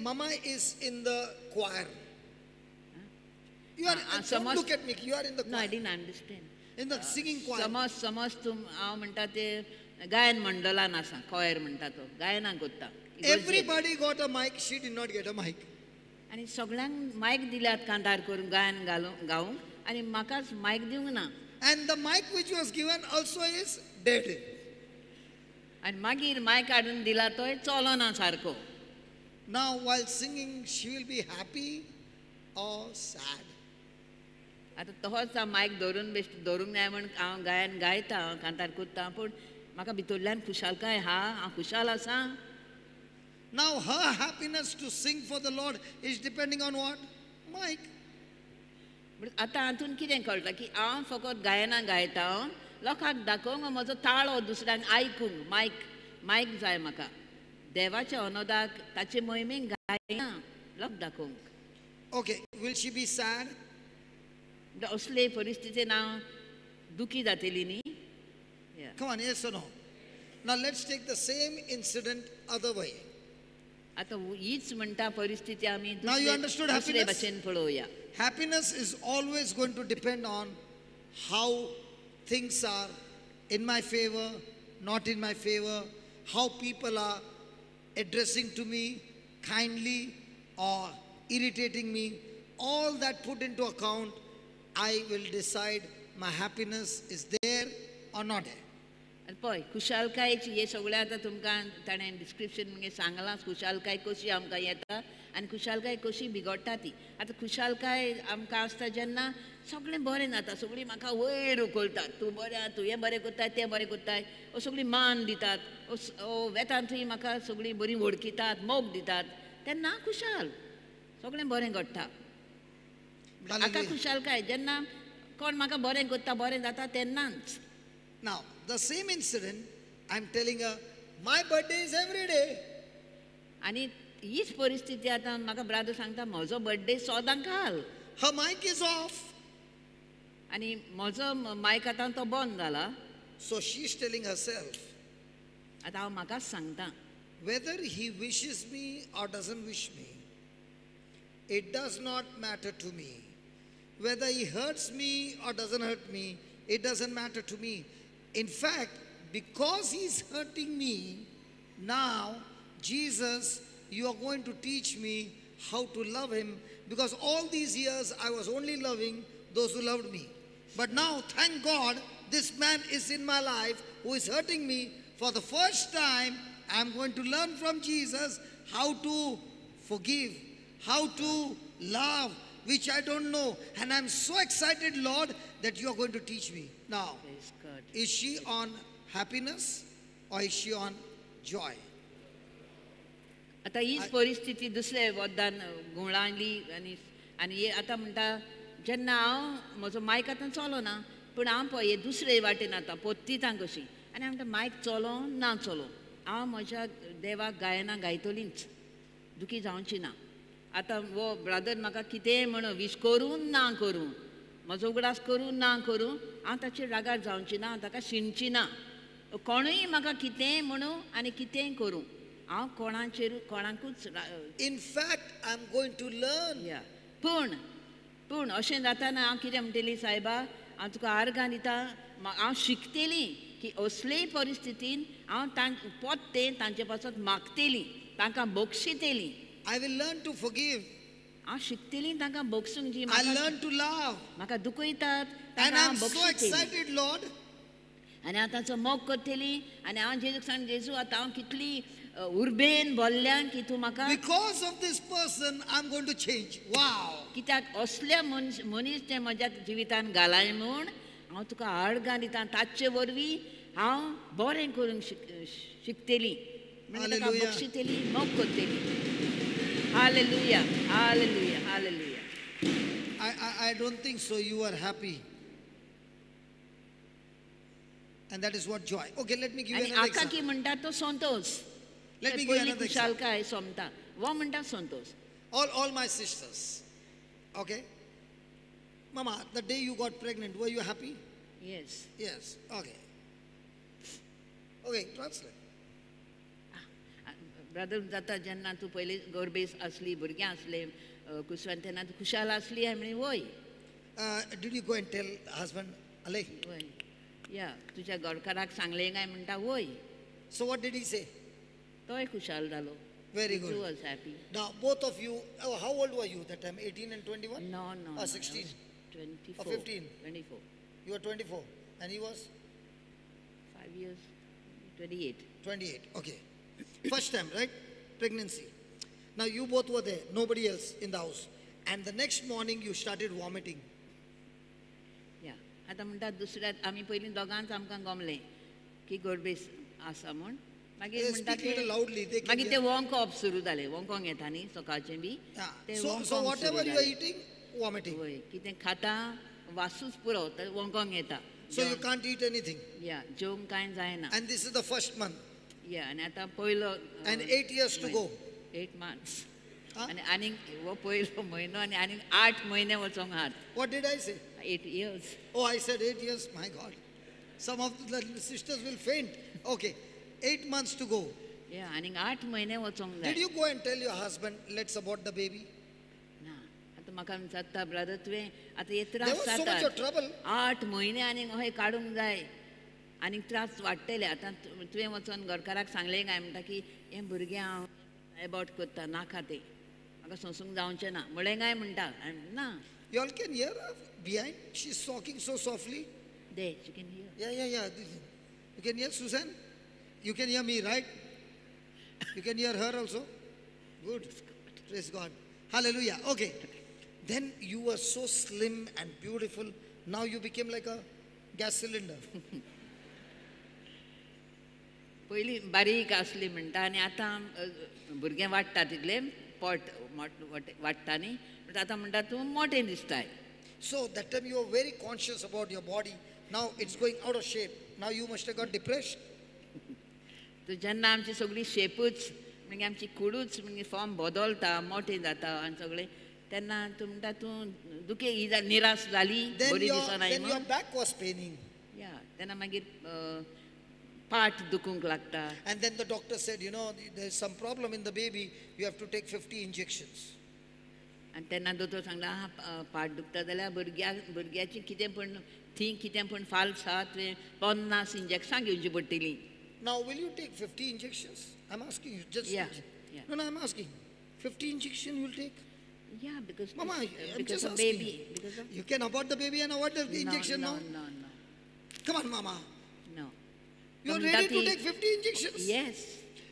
Mama is in the choir. You are, don't look at me, you are in the choir. No, I didn't understand. In the singing choir. समज समज तूं हांव म्हणटा ते गायन मंडळान आसा, कॉयर म्हणटा तो, गायनाक कोत्ता. Everybody got a mic, she did not get a mic. आनी सगळ्यांक मायक दिल्यात कांतार करून गायन घालूंक गावंक आनी म्हाकाच मायक दिवंक ना. And the mic which was given also is dead. आनी मागीर मायक हाडून दिला तोय चलना सारको. Now while singing she will be happy or sad? आतां तहोच मायक धरून बेश्ट धरूंक जाय म्हण हांव गायन गायता, हांव कांतार कोत्ता, पूण म्हाका भितरल्यान खुशालकाय हा, हांव खुशाल आसा. Now her happiness to sing for the Lord is depending on what? Mic. आतां हातून कितें कळटा की हांव फकत गायना गायता, लोकांक दाखोवंक म्हजो ताळो दुसऱ्यांक आयकूंक मायक मायक जाय म्हाका. देवाच्या अनोदाक ताचे मोहिमेक गायना लोक दाखोवंक. Okay, will she be sad? असले परिस्थितीन हांव दुखी जातली न्ही. Come on, yes or no? Now let's take the same incident other way. आतां हीच म्हणटा परिस्थिती आमी दुसरे भाशेन पळोवया. Happiness is always going to depend on how things are in my favor, not in my favor, how people are addressing to me kindly or irritating me. All that put into account, I will decide my happiness is there or not there. आनी पळय खुशालकायेची हे सगळें आतां तुमकां ताणें description मागीर सांगलां, खुशालकाय कशी आमकां येता आनी खुशालकाय कशी बिगडटा ती. आतां खुशालकाय आमकां आसता जेन्ना सगळें बरें जाता, सगळीं म्हाका वयर उखलतात, तूं बरें, तूं हें बरें कोत्ताय, तें बरें कोत्ताय, सगळीं मान दितात, वेता थंय म्हाका सगळीं बरीं वळखितात, मोग दितात, तेन्ना खुशाल, सगळें बरें घडटा. आतां खुशालकाय जेन्ना कोण म्हाका बरें कोत्ता, बरें जाता तेन्नाच. Now, the same incident, I'm telling her, my birthday is every day. आनी हीच परिस्थिती आतां म्हाका ब्रादर सांगता, म्हजो बर्थडे सदां घाल. Her mic is off. आनी म्हजो मायक आतां तो बंद जाला. So she's telling herself, आतां हांव म्हाकाच सांगता, whether he wishes me or doesn't wish me, it does not matter to me. Whether he hurts me or doesn't hurt me, it doesn't matter to me. In fact, because he's hurting me, now, Jesus, you are going to teach me how to love him, because all these years I was only loving those who loved me. But now, thank God, this man is in my life who is hurting me. For the first time, I am going to learn from Jesus how to forgive, how to love, which I don't know. And I'm so excited, Lord, that you are going to teach me. Now, is she on happiness or is she on joy? आतां हीच परिस्थिती दुसरे वद्दान घुंवडायली आनी आनी आतां म्हणटा जेन्ना हांव म्हजो मायक आतां चलना, पूण हांव पळय दुसरे वाटेन आतां पोत्तितां कशी, आनी हांव म्हणटा मायक चलो ना चलो, हांव म्हज्या देवाक गायना गायतलींच, दुखी जावची ना. आतां हो ब्रादर म्हाका कितेंय म्हणून विश करूं ना करूं, म्हजो उगडास करूं ना करूं, हांव ताचेर रागार जावची ना, हांव ताका शिणची ना. कोणूय म्हाका कितेंय म्हणूं आनी कितेंय करूं, हांव कोणाचेर कोणाकूच. In fact, I am going to learn. या पूण पूण अशें जाताना हांव कितें म्हणटली, सायबा हांव तुका आर्गां दिता, हांव शिकतली की असलेय परिस्थितीन हांव पोत्तें तांचे पासत मागतली, तांकां बक्षितली. I will learn to forgive. हांव शिकतली तांकां बक्षूंक, जी I learn to love. म्हाका दुखयतात And I'm so excited, Lord. आनी हांव तांचो मोग करतली. आनी हांव जेजूक सांग, जेजू आतां हांव कितली उर्बेन बोल्ल्या की तूं म्हाका, because of this person I am going to change. Wow. कित्याक असल्या मनीस ते म्हज्या जिवितान घालाय म्हूण हांव तुका आर्गां दिता, ताचे वरवीं हांव बरें करूंक शिकतली, ताका बक्षितली, मोग करतली. Hallelujah, hallelujah, hallelujah. I don't think so you are happy. And that is what joy. Okay, let me give you another example. आका की म्हणटा तो Santosh. Let me give you another example. खुशालकाय सोमता वो म्हणटा Santosh. All my sisters. Okay. Mama, the day you got pregnant, were you happy? Yes. Yes. Okay. Okay, translate. Brother जाता जेन्ना तूं पयलीं गोरबेस आसली भुरगीं आसले कुसव्यान तेन्ना तूं खुशाल आसली हांवें म्हणलें वय. Did you go and tell husband, Ale? वय या तुज्या गोरकाराक सांगलें काय म्हणटा वय. So what did he say? तोय खुशाल जालो. Very good. He was happy. Now both of you, how old were you that time? 18 and 21? No, no. Or 16? 24. Or 15? 24. You were 24. And he was? 5 years, 28. 28, okay. First time, right? Pregnancy. Now you both were there, nobody else in the house. And the next morning you started vomiting. Yeah. आतां म्हणटा दुसऱ्या आमी पयलीं दोगांच आमकां गमलें की गोरबेस आसा म्हूण. मागीर म्हणटा ते मागीर ते वोंकोप सुरू जालें. वोंकोंक येता न्ही सकाळचें बी. So whatever you are eating, vomiting. वय कितें खाता वासूच पुरो तर वोंकोंक येता. So you can't eat anything. Yeah, जेवंक कांय जायना. And this is the first month. Yeah, आनी आतां पयलो. And 8 years to go. 8 months. आनी आनीक हो पयलो म्हयनो आनी आनीक 8 म्हयने वचोंक आहात. What did I say? 8 years. Oh, I said 8 years. My God. Some of the sisters will faint. Okay, 8 months to go. Yeah, आनीक 8 म्हयने वचोंक जाय. Did you go and tell your husband, let's abort the baby? ना. आतां म्हाका विचारता brother तुवें आतां हे त्रास जातात. 8 म्हयने आनीक अशें काडूंक जाय आनीक त्रास वाडटले. आतां तुवें वचोन घरकाराक सांगलें काय म्हणटा की हें भुरगें हांव एबॉर्ट करता नाका तें म्हाका सोंसूंक जावचें ना म्हणलें काय म्हणटा ना. You all can hear her behind? She's talking so softly. There, she can hear. Yeah, yeah, yeah. You can hear Susan? You can hear me, right? You can hear her also? Good. Praise God. Hallelujah. Okay. Then you were so slim and beautiful. Now you became like a gas cylinder. पयलीं बारीक आसली म्हणटा आनी आतां भुरगें वाडटा तितलें पोट वाडटा न्ही म्हणटा आतां म्हणटा तूं मोटें दिसताय. So that time you were very conscious about your body. Now it's going out of shape. Now you must have got depressed. तर जेन्ना आमची सगळी शेपूच म्हणजे आमची कुडूच म्हणजे फॉर्म बदलता मोटें जाता आनी सगळें तेन्ना तूं म्हणटा तूं दुखे ही निराश जाली बरी दिसना. Then your back was paining. या तेन्ना मागीर पाठ दुखूंक लागता. And then the doctor said, you know, there is some problem in the baby, you have to take 50 injections. आनी तेन्ना दोतोर सांगला पाठ दुखता जाल्यार भुरग्याची कितें पण थी कितें पण फाल्स आहा तुवें 50 इंजेक्शनां घेवची पडटलीं. Now will you take 50 injections? I'm asking you just. Yeah, yeah. No, no, I'm asking. 50 injection you will take? Yeah, because Mama, I'm because just of asking. Baby. Because of you can abort the baby and avoid the injection no, now? No, no. Come on, Mama. No. You are ready to take 50 injections? Yes.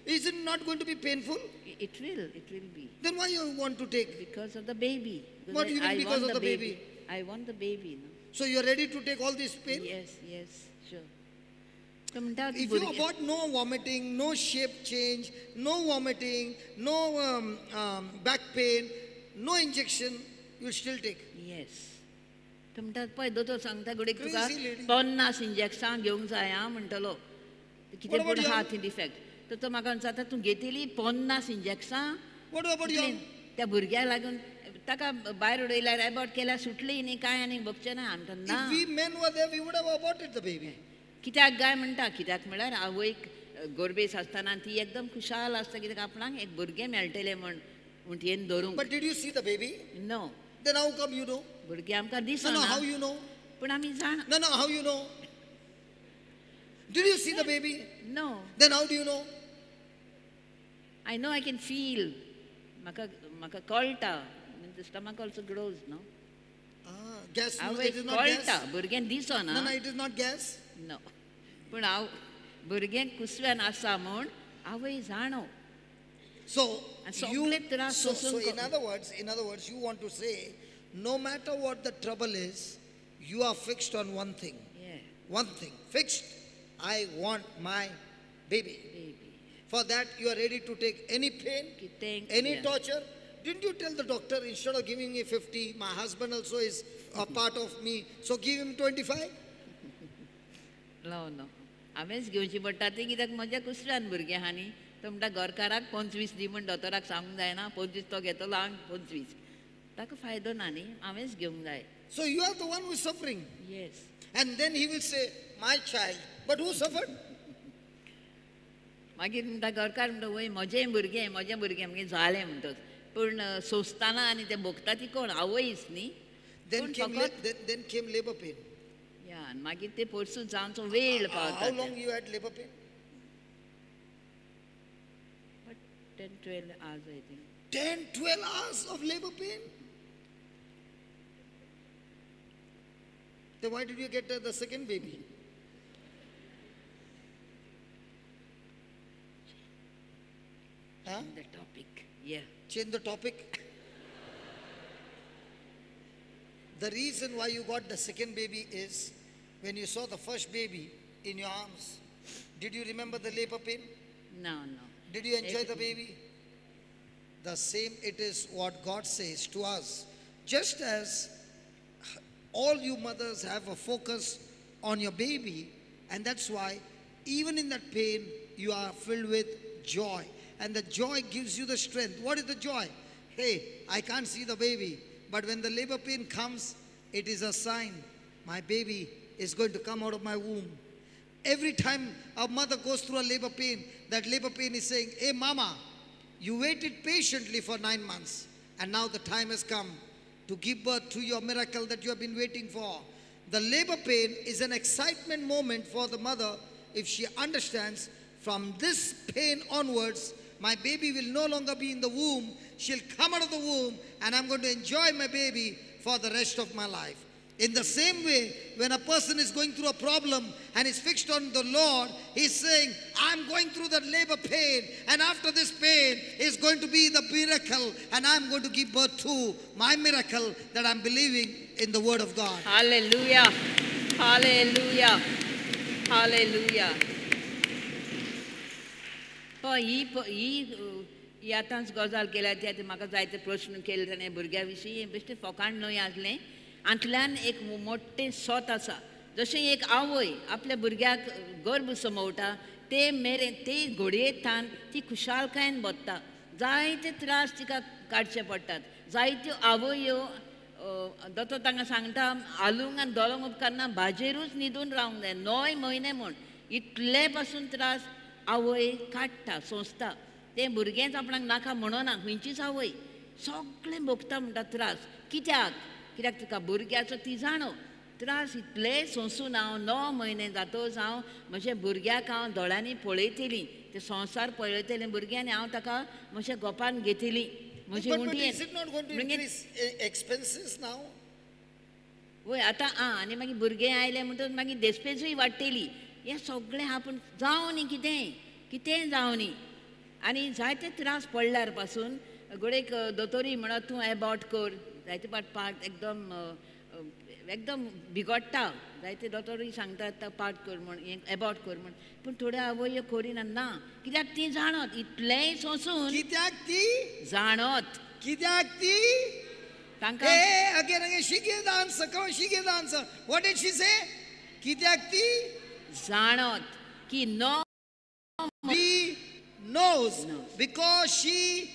Is it not going to be painful? It will. It will be. Then why you want to take? Because of the baby. Because What do you mean because of the baby? I want the baby. No? So you are ready to take all this pain? Yes, yes, sure. If you abort, no vomiting, no shape change, no vomiting, no back pain, no injection, you will still take. Yes. तो म्हणटा पळय दोतोर सांगता घडये तुका 50 इंजेक्शनां घेवंक जाय आं म्हणटलो कितें पूण आहा थंय डिफेक्ट. तर तो म्हाका विचारता तूं घेतली 50 इंजेक्शनां त्या भुरग्याक लागून ताका भायर उडयल्यार एबॉर्ट केल्यार सुटली न्ही काय आनीक भोगचें ना. आमकां ना. कित्याक काय म्हणटा कित्याक म्हळ्यार आवयक गोरबेस आसतना ती एकदम खुशाल आसता कित्याक आपणाक एक भुरगें मेळटलें म्हण मुठयेन धरूंक. But did you see the baby? No. Then how come you know? भुरगें आमकां दिसना. No, no, how you know? पूण आमी जाणा. No, no, how you know? Did you see the baby? No. Then how do you know? I know I can feel. म्हाका म्हाका कळटा. The stomach also grows, no? Ah, gas. No, it is not gas. भुरगें दिसना. No, no, it is not gas. No. पूण हांव भुरगें कुसव्यान आसा म्हूण आवय जाणो. So, you, so in other words, you want to say, no matter what the trouble is, you are fixed on one thing. Yeah. One thing. Fixed. I want my baby. Baby. For that, you are ready to take any pain, any torture. Didn't you tell the doctor, instead of giving me 50, my husband also is a part of me, so give him 25? No, no. हांवेंच घेवची पडटा ती कित्याक म्हज्या कुसव्यान भुरगें आहा न्ही. तो म्हणटा घरकाराक 25 दी म्हण दोतोराक सांगूंक जायना 25 तो घेतलो हांव 25 ताका फायदो ना न्ही हांवेंच घेवंक जाय. So you are the one who is suffering. Yes. And then he will say, my child. But who suffered? मागीर म्हणटा घरकार म्हणटा वय म्हजें भुरगें म्हजें भुरगें मागीर जालें म्हणटच पूण सोंसतना आनी तें भोगता ती कोण आवयच न्ही. Then came labor pain. या मागीर ते परसूं जावचो वेळ पावता. How long you had labor pain? But 10-12 hours I think. 10-12 hours of labor pain? Then why did you get the second baby? Huh? Change the topic. Yeah. Change the topic. The reason why you got the second baby is when you saw the first baby in your arms, did you remember the labor pain? No, no. Did you enjoy the baby? The same it is what God says to us. Just as all you mothers have a focus on your baby, and that's why even in that pain you are filled with joy. And the joy gives you the strength. What is the joy? Hey, I can't see the baby, but when the labor pain comes, it is a sign my baby is going to come out of my womb. Every time a mother goes through a labor pain, that labor pain is saying, hey mama, you waited patiently for 9 months, and now the time has come to give birth to your miracle that you have been waiting for. The labor pain is an excitement moment for the mother if she understands from this pain onwards, my baby will no longer be in the womb. She'll come out of the womb and I'm going to enjoy my baby for the rest of my life. In the same way, when a person is going through a problem and is fixed on the Lord, he's saying, I'm going through that labor pain, and after this pain is going to be the miracle, and I'm going to give birth to my miracle that I'm believing in the Word of God. Hallelujah. Hallelujah. Hallelujah. ही आतांच गजाल केल्या ती आतां म्हाका जायते प्रश्न केले ताणें भुरग्या विशीं बेश्टें फोकाण न्हय आसलें. हातूंतल्यान एक मोठें सोत आसा. जशें एक आवय आपल्या भुरग्याक गर्भ समवता ते मेरेन ते घोडयेंतल्यान ती खुशालकायेन बसता. जायते त्रास तिका काडचे पडटात. जायत्यो आवयो दोतोर तांकां सांगता हालूंक आनी दोळोंक उपकारना, भाजेरूच न्हिदून रावंक जाय 9 म्हयने म्हूण. इतले पासून त्रास आवय काडटा सोंसता. तें भुरगेंच आपणाक नाका म्हणना, खंयचीच आवय सगळें भोगता म्हणटा त्रास. कित्याक? कित्याक तिका भुरग्याचो ती जाणो त्रास इतले सोंसून हांव 9 म्हयने जातच हांव म्हज्या भुरग्याक हांव दोळ्यांनी पळयतली, ते संवसार पळयतलें भुरगें आनी हांव ताका म्हज्या गोपान घेतली म्हजे उंटयेन. वय आतां आं आनी मागीर भुरगें आयलें म्हणटकच मागीर देस्पेजूय वाडटली. हें सगळें आहा पूण जावं न्ही, कितेंय कितेंय जावं न्ही. आनी जायते त्रास पडल्यार पासून घडयेक दोतोरी म्हणत तूं एबॉर्ट कर, जायते पाट पार्ट एकदम एकदम बिगडटा. जायते दोतोरूय सांगतात पार्ट कर म्हूण, एबॉर्ट कर म्हूण, पूण थोड्यो आवयो करिना ना. कित्याक ती जाणत इतलेंय सोंसून, कित्याक ती जाणत, कित्याक ती तांकां. Again again she gave the answer. Come on, she gave the answer. What did she say? कित्याक ती जाणत की no She knows. Because she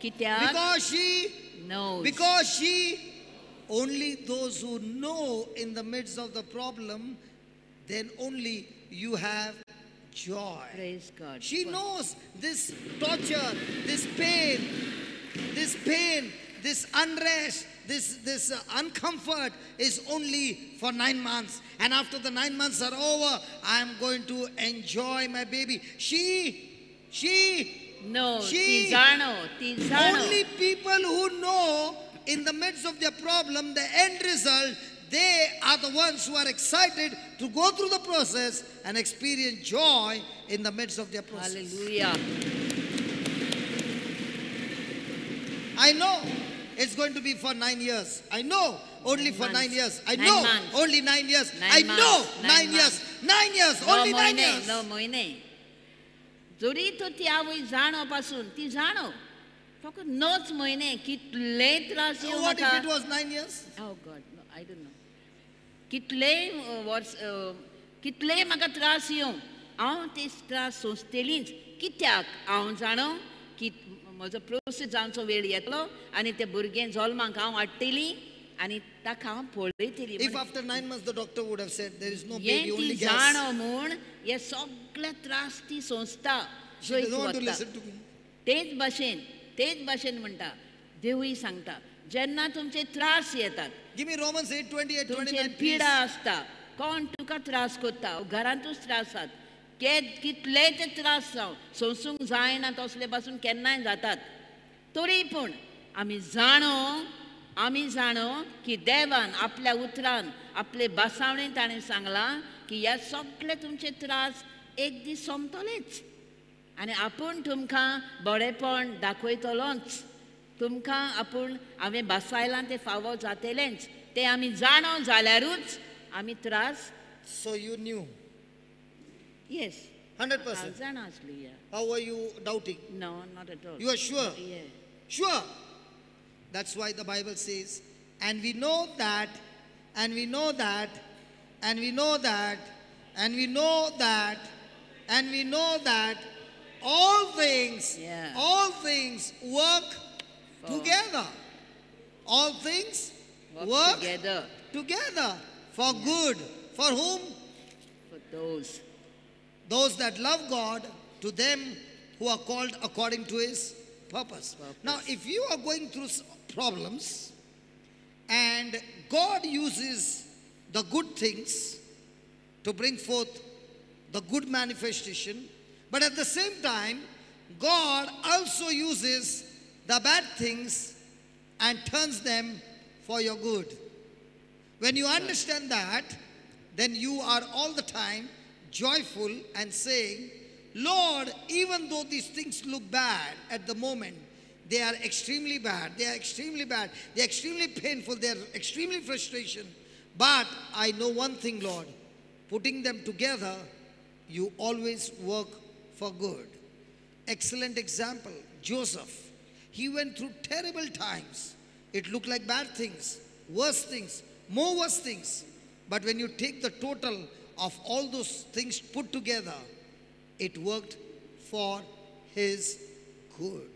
कित्याक because she knows. Because she only those who know in the midst of the problem, then only you have joy. Praise God. She knows this torture, this pain, this unrest, this uncomfort is only for 9 months. And after the 9 months are over, I am going to enjoy my baby. She knows. She, only people who know in the midst of their problem, the end result, they are the ones who are excited to go through the process and experience joy in the midst of their process. Hallelujah. I know it's going to be for 9 years. I know only for 9 years. I know only 9 years. I know 9 years. 9 years. Only 9 years. 9 म्हयने. जरी तर ती आवय जाणो पासून ती जाणो फक्त 9 म्हयने कितले त्रास येवं. What if it was 9 years? Oh God, no, I don't know. कितले वर्स कितले म्हाका त्रास येवं हांव ते त्रास सोंसतलीच. कित्याक हांव जाणो की म्हजो प्रोसेस जावचो वेळ येतलो आनी ते भुरगें जल्माक हांव हाडटली आनी ताका हांव पळयतली. If after 9 months the doctor would have said there is no baby, only gas. जाणो म्हूण हे सगळे त्रास ती सोंसता. जैत वता. तेच भाशेन म्हणटा देवूय सांगता जेन्ना तुमचे त्रास येतात, तुमचे पिडा आसता, कोण तुका त्रास करता, घरांतूच त्रास आसात, कितले ते त्रास जावं सोंसूंक जायना तसले पासून केन्नाय जातात, तरी पूण आमी जाणो की देवान आपल्या उतरान आपले भासावणेन ताणें सांगलां की ह्या सगळे तुमचे त्रास एक दीस सोंपतलेच आनी आपूण तुमकां बरेपण दाखयतलोच, तुमकां आपूण हांवें भासायलां तें फावो जातलेंच, तें आमी जाणो जाल्यारूच आमी त्रास. So you knew? Yes. 100%. जाणा आसली. How were you doubting? No, not at all. You are sure? Yeah. Sure. That's why the Bible says, and we know that, and we know that, and we know that, and we know that, and we know that all things, yeah, all things work together. All things work together for good. For whom? For those. Those that love God, to them who are called according to His purpose. Now, if you are going through problems and God uses the good things to bring forth the good manifestation, but at the same time, God also uses the bad things and turns them for your good. When you understand that, then you are all the time joyful and saying, Lord, even though these things look bad at the moment, they are extremely bad, they are extremely bad, they are extremely painful, they are extremely frustration. But I know one thing, Lord, putting them together, you always work for good. Excellent example, Joseph. He went through terrible times. It looked like bad things, worse things, more worse things. But when you take the total of all those things put together, it worked for his good.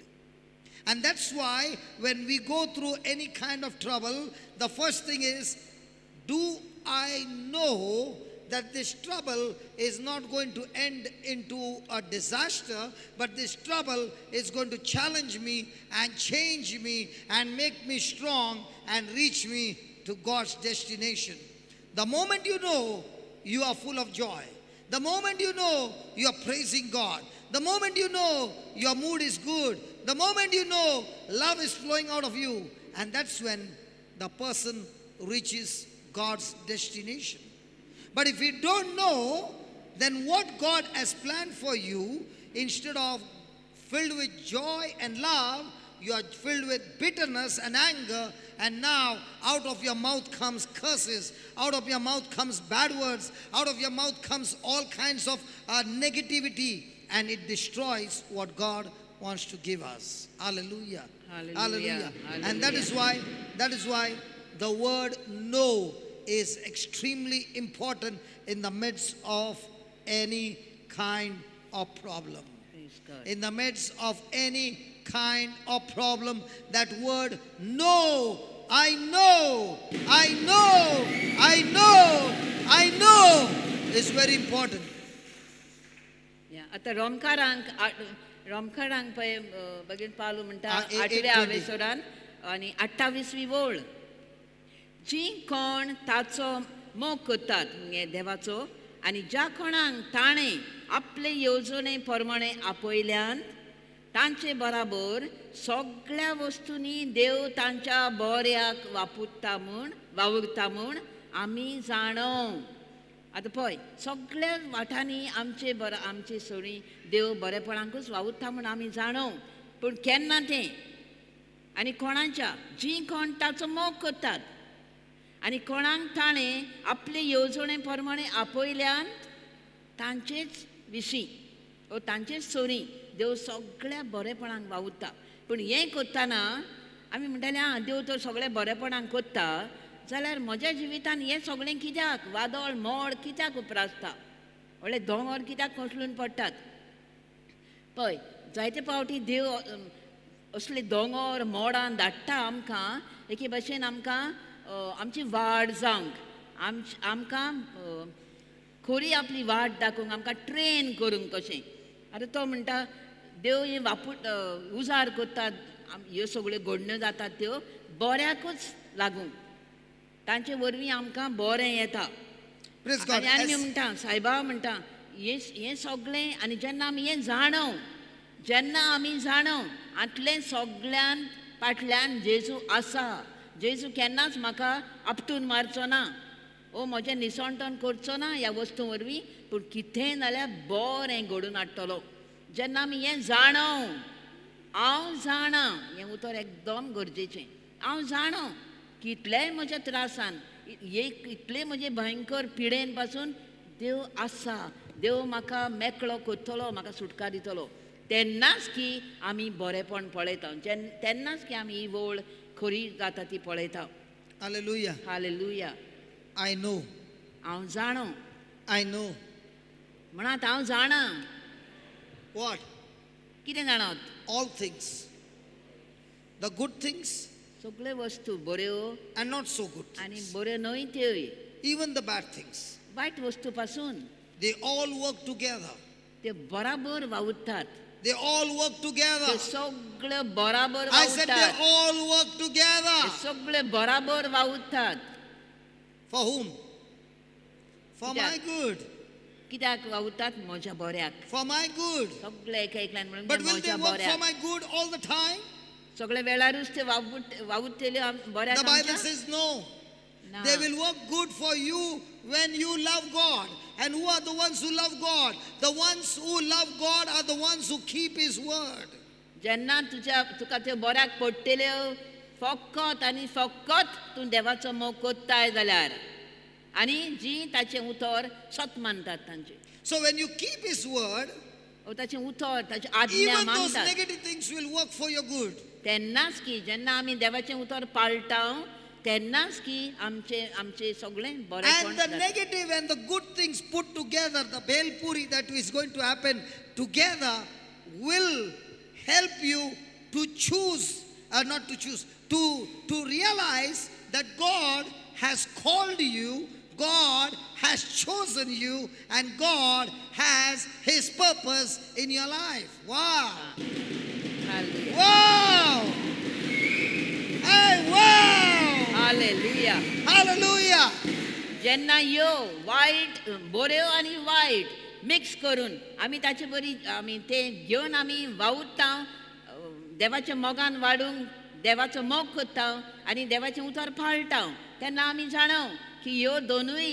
And that's why when we go through any kind of trouble, the first thing is, do I know that this trouble is not going to end into a disaster, but this trouble is going to challenge me and change me and make me strong and reach me to God's destination. The moment you know, you are full of joy. The moment you know, you are praising God. The moment you know, your mood is good. The moment you know, love is flowing out of you. And that's when the person reaches God's destination. But if you don't know, then what God has planned for you, instead of filled with joy and love, you are filled with bitterness and anger, and now out of your mouth comes curses, out of your mouth comes bad words, out of your mouth comes all kinds of negativity, and it destroys what God wants to give us. Hallelujah. Hallelujah. Hallelujah. Hallelujah. And that is why the word no is extremely important in the midst of any kind of problem. Praise God. In the midst of any kind of problem, that word no, I know, I know, I know, I know is very important. Yeah, आता रोमकारांक पळय बगीन पावलो म्हणटा आठव्या आवेसोरान आनी 28वी वळ, जी कोण ताचो मोग करतात म्हणजे देवाचो आनी ज्या कोणाक ताणें आपले येवजणे प्रमाणे आपयल्यान तांचे बराबर सगळ्या वस्तूंनी देव तांच्या बऱ्याक वापरता म्हूण वावुरता म्हूण आमी जाणो. आतां पळय सगळ्या वाठांनी आमचे बरो आमचे सगळीं देव बरेपणाकूच वावुरता म्हूण आमी जाणो, पूण केन्ना तें आनी कोणाच्या जीं कोण ताचो मोग करतात आनी कोणाक ताणें आपले येवजणे प्रमाणे आपयल्यान तांचेच विशीं ओ तांचेच सरी देव सगळ्या बरेपणाक वावुरता. पूण हें करतना आमी म्हणटाले आं देव तर सगळें बरेपणाक करता जाल्यार म्हज्या जिवितान हें सगळें कित्याक वादळ मोड कित्याक उप्रासता, व्हडले दोंगर कित्याक कोसळून पडटात. पळय जायते फावटी देव असले दोंगर मोडान धाडटा आमकां एके भशेन आमकां आमची वाड जावंक, आमकां खरी आपली वाट दाखोवंक, आमकां ट्रेन करूंक कशें. आतां तो म्हणटा देव हे वापूट उजार करतात ह्यो सगळ्यो घडण्यो जातात त्यो बऱ्याकूच लागून तांचे वरवीं आमकां बरें येता. आनी आमी म्हणटा सायबा म्हणटा हें सगळें. आनी जेन्ना आमी हें जाणव, जेन्ना आमी जाणव आतलें सगळ्यान फाटल्यान जेजू आसा, जेजू केन्नाच म्हाका आपटून मारचो ना ओ म्हजें निसणटण करचो ना ह्या वस्तू वरवीं, पूण कितेंय जाल्यार बरें घडून हाडटलो. जेन्ना आमी हें जाणव, हांव जाणा, हें उतर एकदम गरजेचें, हांव जाणो कितलेय म्हज्या त्रासान, इतले म्हजे भयंकर पिडेन पासून देव आसा, देव म्हाका मेकळो करतलो, म्हाका सुटका दितलो, तेन्नाच की आमी बरेंपण पळयता, तेन्नाच की आमी ही वळ खरी जाता ती पळयता. Hallelujah. Hallelujah. I know. हांव जाणो. I know. म्हणात हांव जाणा. What? कितें जाणात? All things. The good things. सगळे वस्तू बऱ्यो and not so good things. आनी बऱ्यो न्हय त्योय. Even the bad things. वायट वस्तू पासून. They all work together. ते बराबर वावुरतात. They all work together. ते सगळे बराबर वावुरतात. I said they all work together. ते सगळे बराबर वावुरतात. For whom? For my good. कित्याक वावुरतात? म्हज्या बऱ्याक. For my good. सगळे एका एकल्यान म्हणून But will they work for my good all the time? सगळे वेळारूच ते वावुरतले बऱ्याक? The Bible says no. They will work good for you when you love God. And who are the ones who love God? The ones who love God are the ones who keep His word. जेन्ना तुझ्या तुका ते बऱ्याक पडटले फकत आनी फकत तूं देवाचो मोग कोत्ताय जाल्यार, आनी जी ताचें उतर सत मानतात तांचे. So when you keep His word, ताचें उतर ताची आज्ञा even those मानतात, negative things will work for your good. तेन्नाच की जेन्ना आमी देवाचें उतर पाळटा तेन्नाच की आमचे आमचे सगळें बरें. And the negative and the good things put together, the bhel puri that is going to happen together will help you to choose, or not to choose, to realize that God has called you, God has chosen you, and God has His purpose in your life. Wow. Hallelujah. Wow. Hey, wow. Hallelujah. Hallelujah. जेन्ना यो वायट बऱ्यो आनी वायट mix करून आमी ताचे बरी आमी ते घेवन आमी वावुरता, देवाच्या मोगान वाडूंक देवाचो मोग करता आनी देवाचें उतर पाळटा, तेन्ना आमी जाणव की ह्यो दोनूय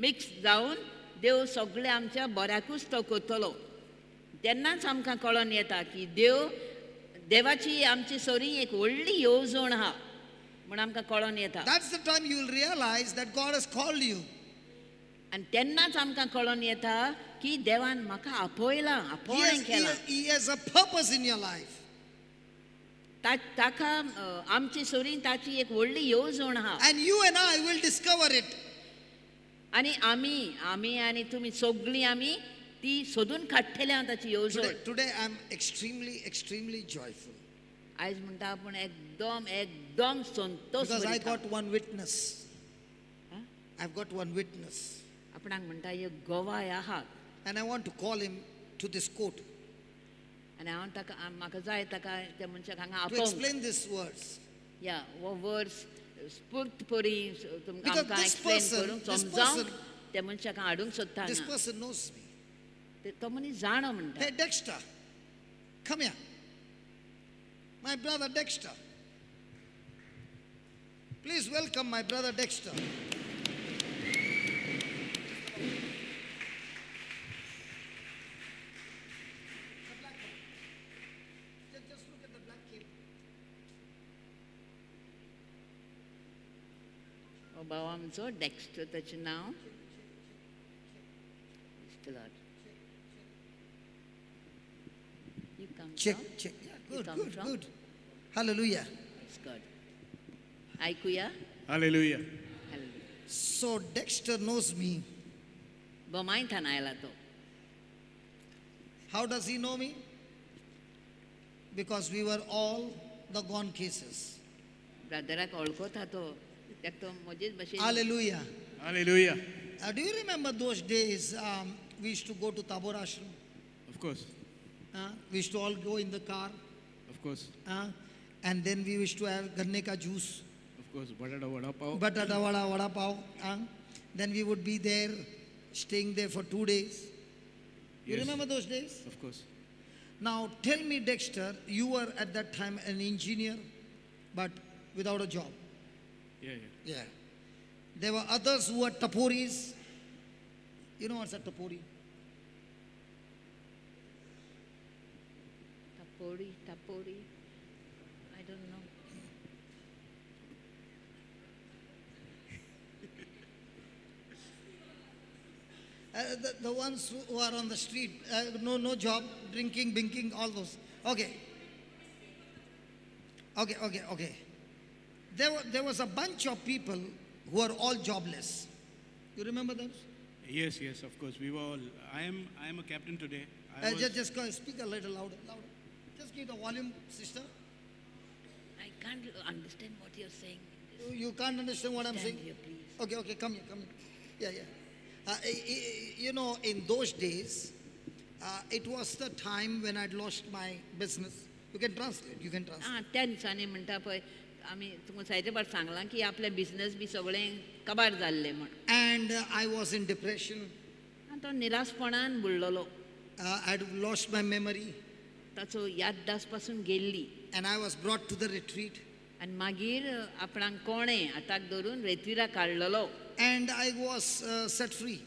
मिक्स जावन देव सगळे आमच्या बऱ्याकूच तो करतलो. तेन्नाच आमकां कळोन येता की देव देवाची आमची सरी एक व्हडली येवजण आहा म्हूण आमकां कळोन येता. That's the time you will realize that God has called you. आनी तेन्नाच आमकां कळोन येता की देवान म्हाका आपयलां, आपोवणें केलां. He has a purpose in your life. ताका आमची सरी ताची एक व्हडली येवजण आहा. And you and I will discover it. आनी आमी आमी आनी तुमी सगळीं आमी ती सोदून काडटले ताची येवजण. Today I am extremely, extremely joyful. आयज म्हणटा आपूण एकदम एकदम Santosh. Because I got one witness. I've got one witness. आपणाक म्हणटा एक गवाय आहा. And I want to call him to this court. आनी हांव ताका म्हाका जाय ताका त्या मनशाक हांगा To आपोवंक. explain these words. या हो वर्स स्फूर्त परी तुमकां आमकां एक्सप्लेन करूंक समजावंक त्या मनशाक हाडूंक सोदता. This person knows me. तो मनीस जाणो म्हणटा. Hey Dexter, come here. My brother Dexter. Please welcome my brother Dexter. The black one. Just look at the black cape. हो भाव आमचो डेक्स्टर ताचें नांव. You come check, from? Check. Yeah, good, good, from? Good. Hallelujah. It's good. Aikuya? Hallelujah. Hallelujah. So Dexter knows me. How does he know me? Because we were all the gone cases. Hallelujah. Hallelujah. Do you remember those days we used to go to Tabor Ashram? Of course. We used to all go in the car. Of course. And then we used to have ganne ka juice. Of course, batata vada pav. Batata vada, vada pav. Then we would be there, staying there for 2 days. You Yes. remember those days? Of course. Now tell me, Dexter, you were at that time an engineer, but without a job. Yeah, yeah. Yeah. There were others who were taporis. You know what's a tapori? Tapori, tapori. I don't know. The ones who are on the street, no job, drinking, binking, all those. Okay. Okay. There was a bunch of people who are all jobless. You remember those? Yes, yes, of course. We were all. I am a captain today. Just go speak a little louder. Just give the volume, sister. I can't understand what you're saying. You can't understand what I'm Stand saying? here, please. Okay, come here. Yeah. You know, in those days, it was the time when I'd lost my business. You can translate. त्या दिसांनी म्हणटा पळय आमी तुमकां जायते फावट सांगलां की आपले बिझनस बी सगळें कबार जाल्लें म्हण. And I was in depression. आनी तो निराशपणान बुडलेलो. I'd lost my memory. ताचो याददास पासून गेल्ली. And I was brought to the retreat. आनी मागीर आपणाक कोणें हाताक धरून रेत्विरा काडलेलो. And I was set free.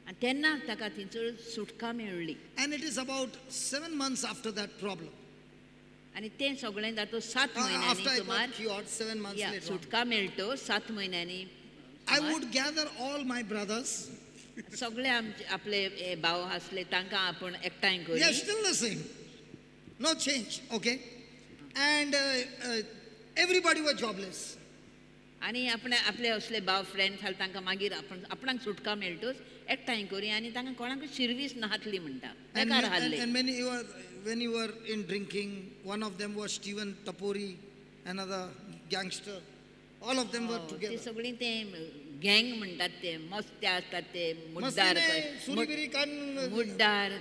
आनी तेन्ना ताका थंयसर सुटका मेळ्ळी. And it is about 7 months after that problem. आनी तें सगळें जाता 7 म्हयन्यांनी सुमार. After I got cured, 7 months later. सुटका मेळटो 7 म्हयन्यांनी. I would gather all my brothers. सगळे आमचे आपले भाव आसले तांकां आपूण एकठांय करी. Yeah, still the same. No change, okay? And everybody was jobless. आनी आपणे आपले असले भाव फ्रेंड्स आसले तांकां मागीर आपण आपणाक सुटका मेळटोच एकठांय करी आनी तांकां कोणाक शिरवीस नासली म्हणटा. बेकार हाडले. And many were, when you were in drinking, one of them was Stephen Tapori, another gangster. All of them were together. ते सगळीं ते गँग म्हणटात ते मस्ते आसतात ते मुड्डार मुड्डार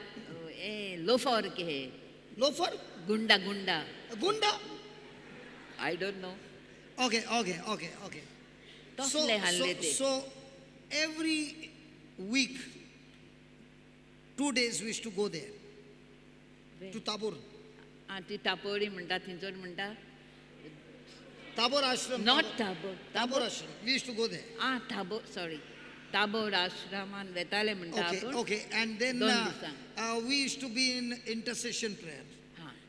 ए लोफर के हे. लोफर? गुंडा गुंडा. गुंडा? I don't know. Okay. So every week, 2 days we used to go there, to Tabor. ती तापोरी म्हणटा थंयसर म्हणटा. Tabor Ashram. Not Tabor. Tabor Ashram. We used to go there. Tabor, sorry. Tabor Ashraman वेताले म्हणटा आपूण. Okay. And then we used to be in intercession prayer.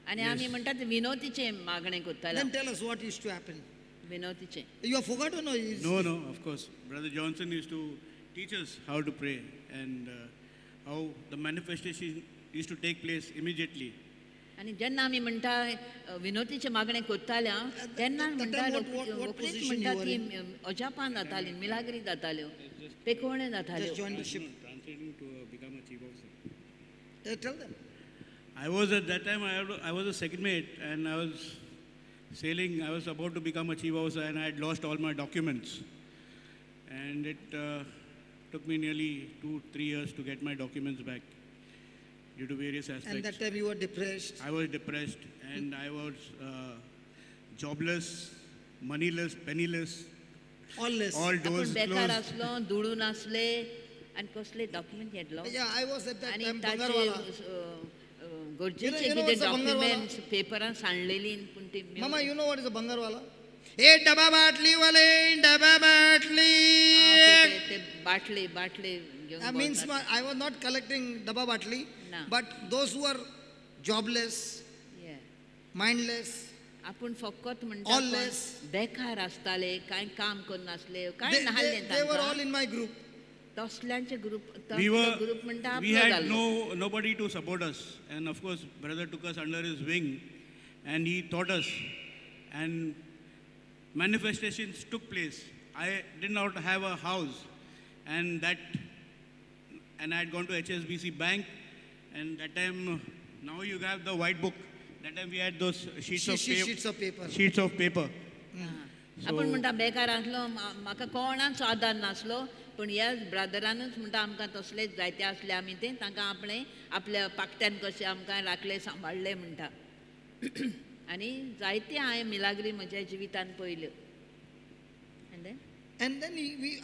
आनी आमी म्हणटात विनोतीचें मागणें करताले. Then tell us what used to happen. विनोतीचें. You have forgotten or? No, of course. Brother Johnson used to teach us how to pray and how the manifestation used to take place immediately. आनी जेन्ना आमी म्हणटा विनोतीचें मागणें करताले तेन्ना म्हणटा रोखडीच म्हणटा ती अजापान जाताली, मिलाग्री जाताल्यो, पेकोवण्यो जाताल्यो. I was at that time, I was a second mate and I was sailing. I was about to become a chief officer and I had lost all my documents. And it took me nearly 2-3 years to get my documents back due to various aspects. And that time you were depressed? I was depressed and I was jobless, moneyless, penniless. All less. All doors closed. बेकार आसलो, दुडू नासले आनी कसले document घेतलो. Yeah, I was at that time Bangarwala. गरजेचे कितें documents पेपरां सांडलेली पूण ती. Mama, you know what is a Bangarwala? ए डबा बाटली वाले, डबा बाटली. ते बाटले बाटले घेवन. Means I was not collecting डबा बाटली, but those who are jobless, mindless, आपूण फकत म्हणटा बेकार आसताले, कांय काम करनासले, कांय नासलें. They were all in my group. तसल्यांचे group, group म्हणटा. We had nobody to support us, and of course brother took us under his wing and he taught us and manifestations took place. I did not have a house and I had gone to HSBC bank, and that time, now you have the white book. That time we had those sheets of paper. Sheets of paper. आपूण म्हणटा बेकार आसलो, म्हाका कोणाचो आदार नासलो, पूण ह्या ब्रदरानूच म्हणटा आमकां तसलेच जायते आसले आमी ते तांकां आपणें आपल्या पाकट्यान कशें आमकां राखले सांबाळ्ळे म्हणटा. आनी जायते हांवें मिलाग्री म्हज्या जिवितान पळयल्यो. And then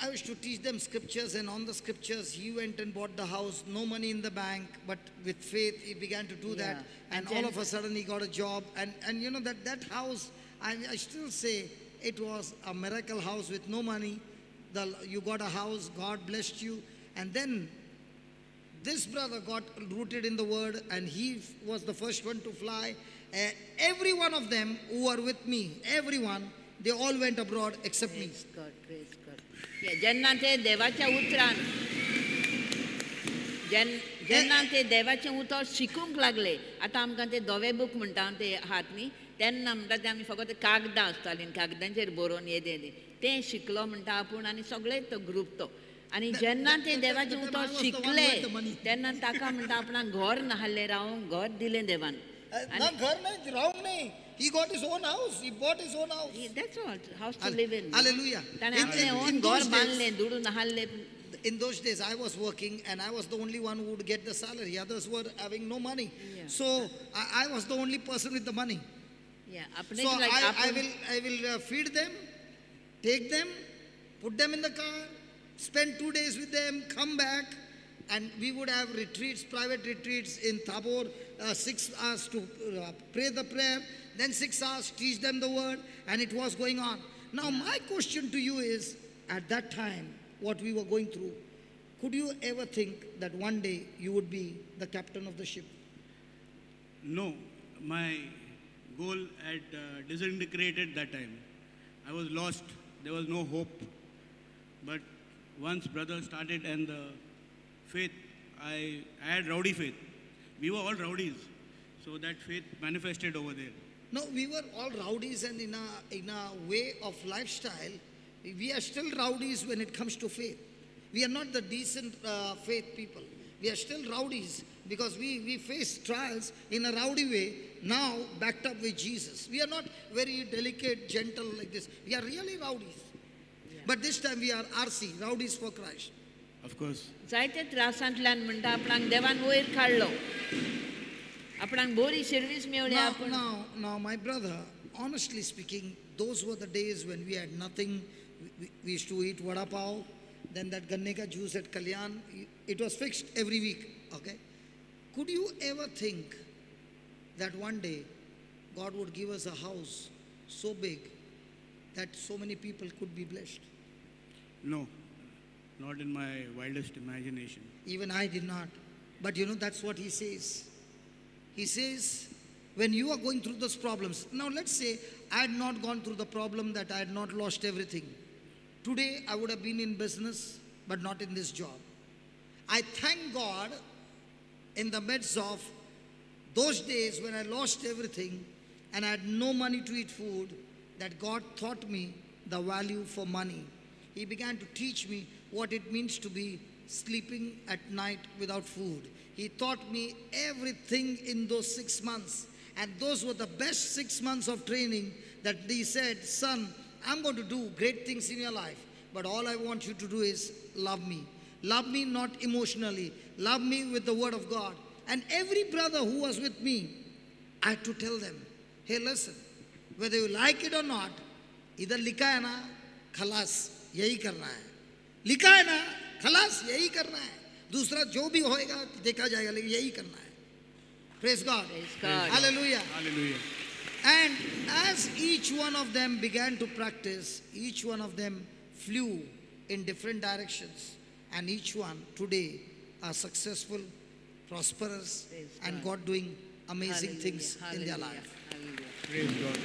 I used to teach them scriptures, and on the scriptures he went and bought the house, no money in the bank, but with faith he began to do that. And all of a sudden he got a job. And you know that house, I still say it was a miracle house with no money. You got a house, God blessed you. And then this brother got rooted in the word, and he was the first one to fly. Every one of them who were with me, everyone, they all went abroad except me. Praise God, praise God. जेन्ना ते देवाच्या उतरान जेन्ना ते देवाचें उतर शिकूंक लागले, आतां आमकां ते धवे बूक म्हणटा ते आहात न्ही, तेन्ना म्हणटा ते आमी फकत कागदां आसतालीं, कागदांचेर बरोवन येदें तें शिकलो म्हणटा आपूण आनी सगळे तो ग्रूप तो. आनी जेन्ना ते देवाचें उतर शिकले तेन्ना ताका म्हणटा आपणाक घर नासलें रावंक, घर दिलें देवान. घर न्हय, रावंक न्हय. He got his own house. He bought his own house. That's all. House to live in. Hallelujah. In In those days, I was working and I was the only one who would get the salary. Others were having no money. Yeah. So I was the only person with the money. Yeah. So I will feed them, take them, put them in the car, spend 2 days with them, come back. And we would have retreats, private retreats in Tabor, 6 hours to pray the prayer, then 6 hours teach them the word, and it was going on. Now my question to you is, at that time, what we were going through, could you ever think that one day you would be the captain of the ship? No, my goal had disintegrated that time. I was lost, there was no hope. But once brother started and the faith, I had rowdy faith. We were all rowdies. So that faith manifested over there. No, we were all rowdies, and in a way of lifestyle, we are still rowdies when it comes to faith. We are not the decent faith people. We are still rowdies because we face trials in a rowdy way, now backed up with Jesus. We are not very delicate, gentle like this. We are really rowdies. Yeah. But this time we are RC, rowdies for Christ. Of course. जायते त्रासांतल्यान म्हणटा आपणाक देवान वयर काडलो, आपणाक बरी service मेवली. Now, my brother, honestly speaking, those were the days when we had nothing. We used to eat vada pav, then that ganne ka juice at Kalyan. It was fixed every week, okay? Could you ever think that one day God would give us a house so big that so many people could be blessed? No. Not in my wildest imagination. Even I did not. But you know, that's what he says. He says, when you are going through those problems. Now let's say I had not gone through the problem, that I had not lost everything. Today I would have been in business, but not in this job. I thank God in the midst of those days when I lost everything and I had no money to eat food, that God taught me the value for money. He began to teach me what it means to be sleeping at night without food. He taught me everything in those 6 months. And those were the best 6 months of training that he said, son, I'm going to do great things in your life, but all I want you to do is love me. Love me not emotionally. Love me with the word of God. And every brother who was with me, I had to tell them, hey, listen, whether you like it or not, इधर लिखा है ना, खलास यही करना है. लिखा है ना, खलास यही करना है. दूसरा जो भी होएगा देखा जाएगा, लेकिन यही करना है. Praise God. Praise God. Hallelujah. Hallelujah. And as each one of them began to practice, each one of them flew in different directions, and each one today are successful, prosperous, and God doing amazing Hallelujah. Things Hallelujah. In their life. Hallelujah. Praise God.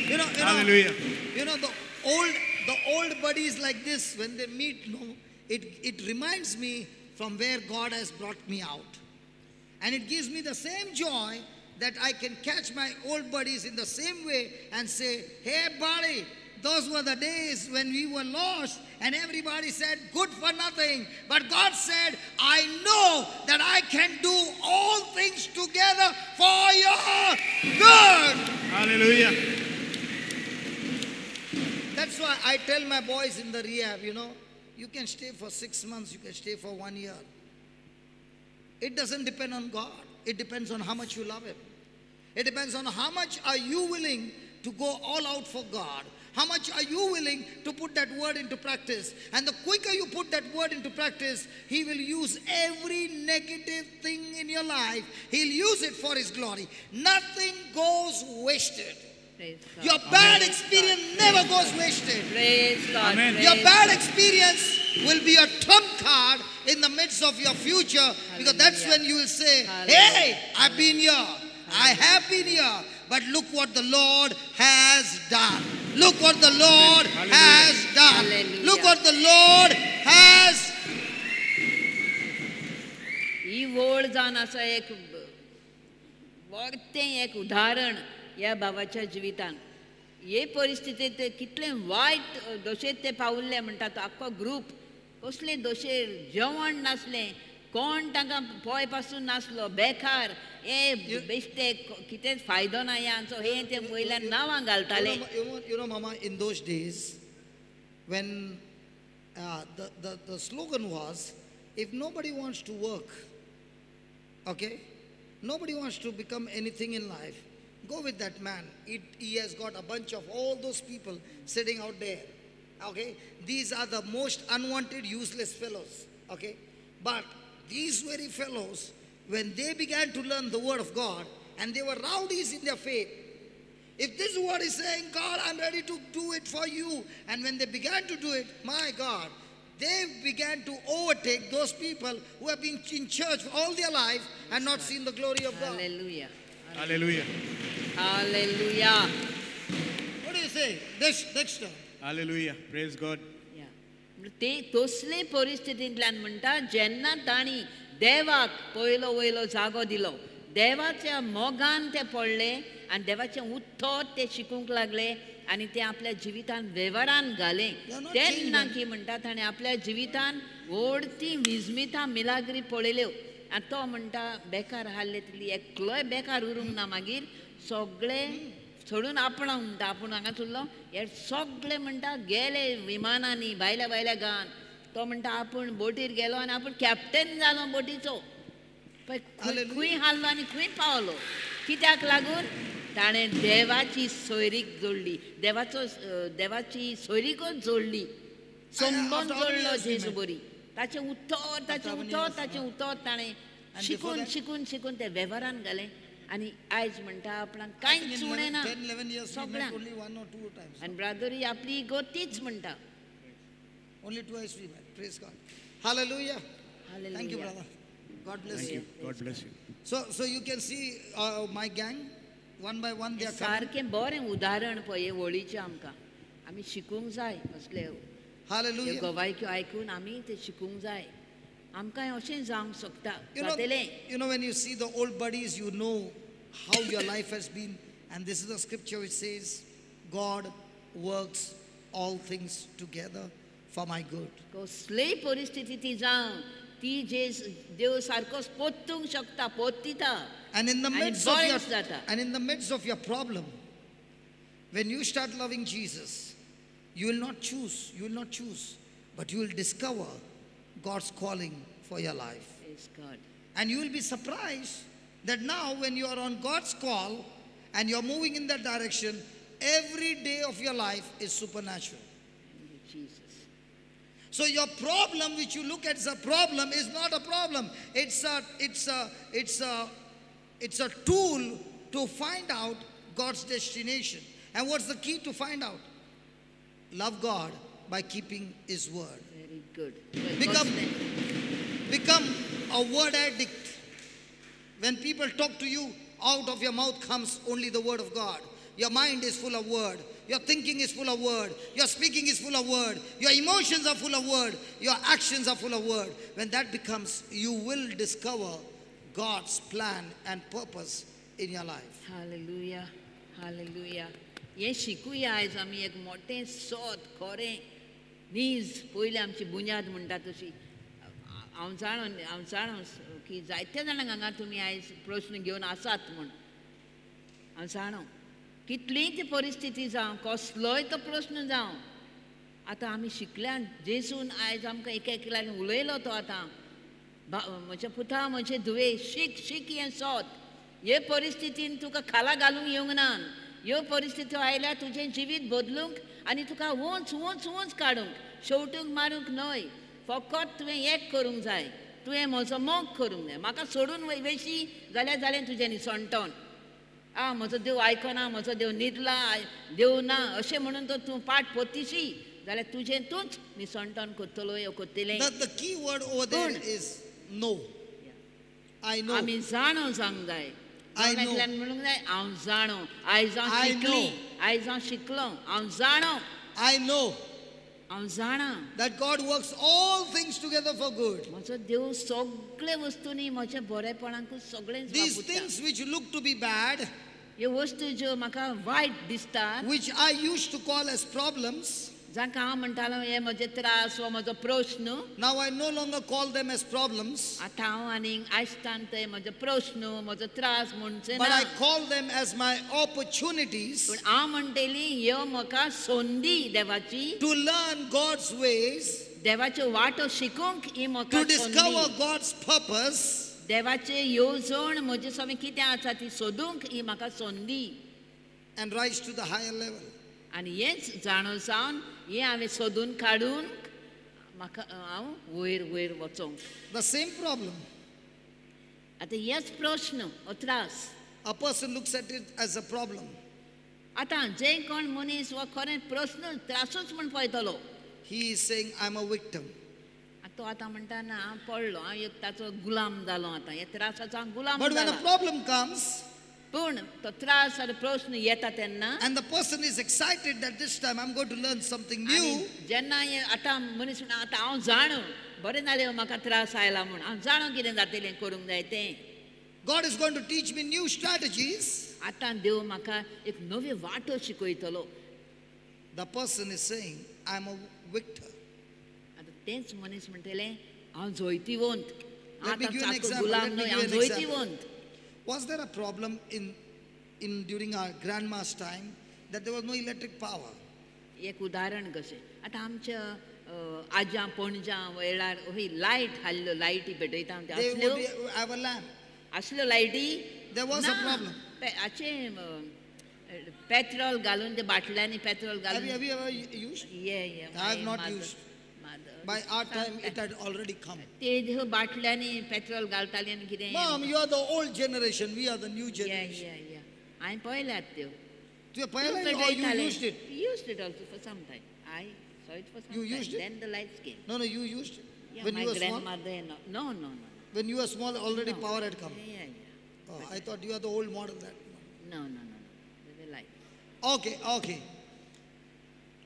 You know, Hallelujah. You know, the old buddies like this, when they meet, no, it reminds me from where God has brought me out. And it gives me the same joy that I can catch my old buddies in the same way and say, hey buddy, those were the days when we were lost and everybody said good for nothing. But God said, I know that I can do all things together for your good. Hallelujah. That's why I tell my boys in the rehab, you know, You can stay for 6 months, you can stay for 1 year. It doesn't depend on God. It depends on how much you love Him. It depends on how much are you willing to go all out for God. How much are you willing to put that word into practice? And the quicker you put that word into practice, He will use every negative thing in your life. He'll use it for His glory. Nothing goes wasted. Praise God. Your bad experience never goes wasted. Praise God. Amen. Praise Your bad experience will be a trump card in the midst of your future, because that's when you will say, hey, I've been here. I have been here. But look what the Lord has done. Look what the Lord has done. Hallelujah. Look what the Lord has. ही वळ जावन आसा एक वरतें एक उदाहरण ह्या बाबाच्या जिवितान. हे परिस्थितींत ते कितले वायट दशेंत ते पावल्ले म्हणटा तो आख्खो ग्रूप कसले दशेर, जेवण नासलें, कोण तांकां पळय पासून नासलो, बेकार, हे बेश्टे कितेंच फायदो ना ह्यांचो, हे ते वयल्यान नांवां घालताले. You know, Mama, in those days, when the slogan was, if nobody wants to work, okay, nobody wants to become anything in life, go with that man. He has got a bunch of all those people sitting out there, okay. These are the most unwanted, useless fellows, okay. But these very fellows, when they began to learn the word of God, and they were rowdies in their faith, if this word is saying, God, I'm ready to do it for you, and when they began to do it, my God, they began to overtake those people who have been in church all their life and not seen the glory of God. Hallelujah. Hallelujah. Hallelujah. What do you say? Dexter. Hallelujah. Praise God. ते तसले परिस्थितींतल्यान म्हणटा जेन्ना तांणी देवाक पयलो वयलो जागो दिलो, देवाच्या मोगान ते पडले आनी देवाचें उत्तर ते शिकूंक लागले आनी ते आपल्या जिवितान वेव्हारान घाले, तेन्ना की म्हणटा ताणें आपल्या जिवितान व्हड ती विजमितां मिलाग्री पळयल्यो. आनी तो म्हणटा बेकार आहले तितली एकलोय बेकार उरूंक ना, मागीर सगळे सोडून आपण म्हणटा आपूण हांगा उरलो, हे सगळे म्हणटा गेले विमानांनी भायल्या भायल्या गांवान. तो म्हणटा आपूण बोटीर गेलो आनी आपूण कॅप्टन जालो बोटीचो. पळय खंय हारलो आनी खंय पावलो, कित्याक लागून ताणें देवाची सोयरीक जोडली, देवाचो देवाची सोयरीकच जोडली, संबंद जोडलो जेजू बरी. ताचें उतर ताचें उतर ताचें उतर ताणें शिकून शिकून शिकून ते वेव्हारान घालें आनी आयज म्हणटा आपणाक कांयच उणें ना सगळ्यांक. आनी ब्रादरी आपली गतीच म्हणटा. Only twice we met. Praise God. Hallelujah. Hallelujah. Thank you, brother. God bless Thank you. you. God bless you. So you can see my gang, one by one they are coming. सारकें बरें उदाहरण पळय हे वळीचें आमकां, आमी शिकूंक जाय असले. Hallelujah. गवायक्यो आयकून आमी ते शिकूंक जाय, आमकां अशें जावंक शकता जातलें. You know, when you see the old buddies, you know how your life has been. And this is the scripture which says, God works all things together for my good. कसलीय परिस्थिती ती जावं, ती जे देव सारको पोत्तूंक शकता, पोत्तिता. And in the midst of your, and in the midst of your problem, when you start loving Jesus, you will not choose, you will not choose, but you will discover God's calling for your life. Praise God. And you will be surprised that now when you are on God's call and you are moving in that direction, every day of your life is supernatural. Thank you, Jesus. So your problem, which you look at as a problem, is not a problem. It's a tool to find out God's destination. And what's the key to find out? Love God by keeping His word. Very good. Become a word addict. When people talk to you, out of your mouth comes only the word of God. Your mind is full of word. Your thinking is full of word. Your speaking is full of word. Your emotions are full of word. Your actions are full of word. When that becomes, you will discover God's plan and purpose in your life. Hallelujah. Hallelujah. हें शिकूया आयज आमी एक मोटें सोद खरें नीज पयलीं आमची बुन्याद म्हणटा तशी. हांव जाणो की जायते जाणांक हांगा तुमी आयज प्रश्न घेवन आसात म्हूण हांव जाणो. कितलीय ती परिस्थिती जावं, कसलोय तो प्रश्न जावं, आतां आमी शिकल्यान जेसून आयज आमकां एक एकल्यान उलयलो तो आतां म्हज्या पुता म्हजे धुवे शीक शीक हें सोद हे परिस्थितीन तुका खाला घालूंक येवंक ना ह्यो परिस्थिती आयल्यार तुजें जिवीत बदलूंक आनी तुका उंच उंच उंच काडूंक शेवटूंक मारूंक न्हय फकत तुवें एक करूंक जाय तुवें म्हजो मोग करूंक जाय म्हाका सोडून वेशी जाल्यार जालें तुजें निसणटण आ म्हजो देव आयकना म्हजो देव न्हिदला देव ना अशें म्हणून तर तूं पाट पोतिशी जाल्यार तुजें तूंच निसणटण करतलो करतलें. The key word over there is no. I know. आमी जाणो जावंक जाय. I know. म्हणूंक जाय हांव जाणो आयज हांव शिकली आयज हांव शिकलो हांव जाणो. I know. हांव जाणा. That God works all things together for good. म्हजो देव सगळे वस्तूंनी म्हज्या बरेपणाकूच सगळें. These things which look to be bad, ह्यो वस्तू ज्यो म्हाका वायट दिसतात, which I used to call as problems, जांकां हांव म्हणटालो हे म्हजे त्रास वा म्हजो प्रश्न, now I no longer call them as problems. आतां हांव आनीक आयजतान ते म्हजे प्रश्न म्हजो त्रास म्हणचे ना. But I call them as my opportunities. पूण हांव म्हणटली ह्यो म्हाका संदी देवाची. To learn God's ways. देवाच्यो वाटो शिकूंक ही म्हाका To discover God's purpose. देवाचे येवजण म्हजे स्वामी कितें आसा ती सोदूंक ही म्हाका संदी. And rise to the higher level. आनी हेंच जाणो जावन हें हांवें सोदून काडून म्हाका हांव वयर वयर वचोंक. The same problem. आतां हेच प्रश्न हो त्रास. A person looks at it as a problem. आतां जे कोण मनीस हो खरें प्रश्न त्रासूच म्हूण पळयतलो. He is saying I am a victim. तो आतां म्हणटा ना हांव पडलो हांव एक ताचो गुलाम जालो आतां ह्या त्रासाचो हांव गुलाम But when a जाला. problem comes, पूण तो त्रास आनी प्रश्न येता तेन्ना, and the person is excited that this time I'm going to learn something new. जेन्ना आतां मनीस म्हणटा आतां हांव जाणो बरें जालें म्हाका त्रास आयला म्हूण हांव जाणो कितें जातलें करूंक जाय तें. God is going to teach me new strategies. आतां देव म्हाका एक नव्यो वाटो शिकयतलो. The person is saying I'm a victor. आतां तेंच मनीस म्हणटलें हांव जैतिवंत. Let me give you an example. गुलाम न्हय हांव जैतिवंत. Was there a problem in during our grandma's time that there was no electric power? एक उदाहरण कशें आतां आमच्या आज्यां पणज्यां वेळार ही लायट हाडल्यो लायटी पेटयता आसल्यो. Have a lamp. आसल्यो लायटी. There was a problem. हाचें पेट्रोल घालून ते बाटल्यांनी पेट्रोल घालून. Have you ever used? Yeah, yeah. I have not used. By our time it had already come. ते बाटल्यांनी पेट्रोल घालताले आनी कितें. Mom, you are the old generation, we are the new generation. Yeah, yeah, yeah. हांवें पळयल्यात त्यो. तुवें पळयलें or you used it? Used it also for some time. I saw it for some You used time. it? Then the lights came. No, no, you used it. Yeah, when my you were small? grandmother and all. No, no, no. When you were small, already no. Power had come. Yeah, yeah. Oh, I thought you are the old model that. No, no, no, no. There were lights. Okay, okay.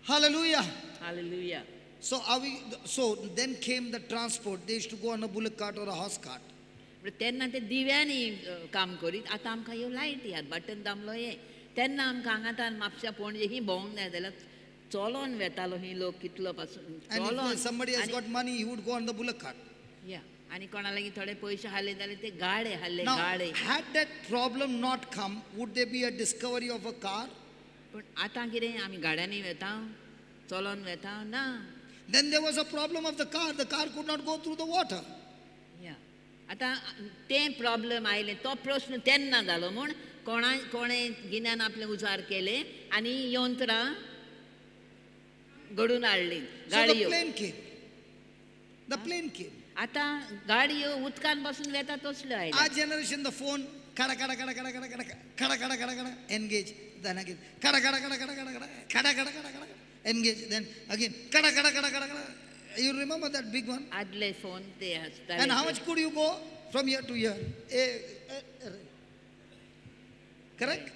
Hallelujah. Hallelujah. So are we? So then came the transport. They used to go on a bullock cart or a horse cart. तेन्ना ते दिव्यांनी काम करीत. आतां आमकां ह्यो लायटी आहात button दामलो हे. तेन्ना आमकां हांगा म्हापशा पणजे ही भोंवंक जाय जाल्यार चलोन वेतालो ही लोक कितलो पासून चलोन. Somebody has got money, he would go on the bullock cart. Yeah. आनी कोणा लागीं थोडे पयशे हाडले जाल्यार ते गाडे हाडले गाडे. Had that problem not come, would there be a discovery of a car? पूण आतां कितें आमी गाड्यांनी वेता चलोन वेता ना. Then there was a problem of the car. The car could not go through the water. Yeah. आतां तें प्रॉब्लम आयलें तो प्रश्न तेन्ना जालो म्हूण कोणा कोणें गिन्यान आपलें उजार केलें आनी यंत्रां घडून हाडलीं गाडयो. So the plane came. The plane came. आतां गाडयो उदकान बसून वेता तसल्यो आयल्यो. Our generation, the phone, kada kada kada kada kada kada kada kada kada kada, engage, then again kada kada kada kada kada kada kada kada kada kada, engage, then again kada kada kada kada kada. You remember that big one? आदले phone ते आसताले. And how much could you go from here to here? Correct?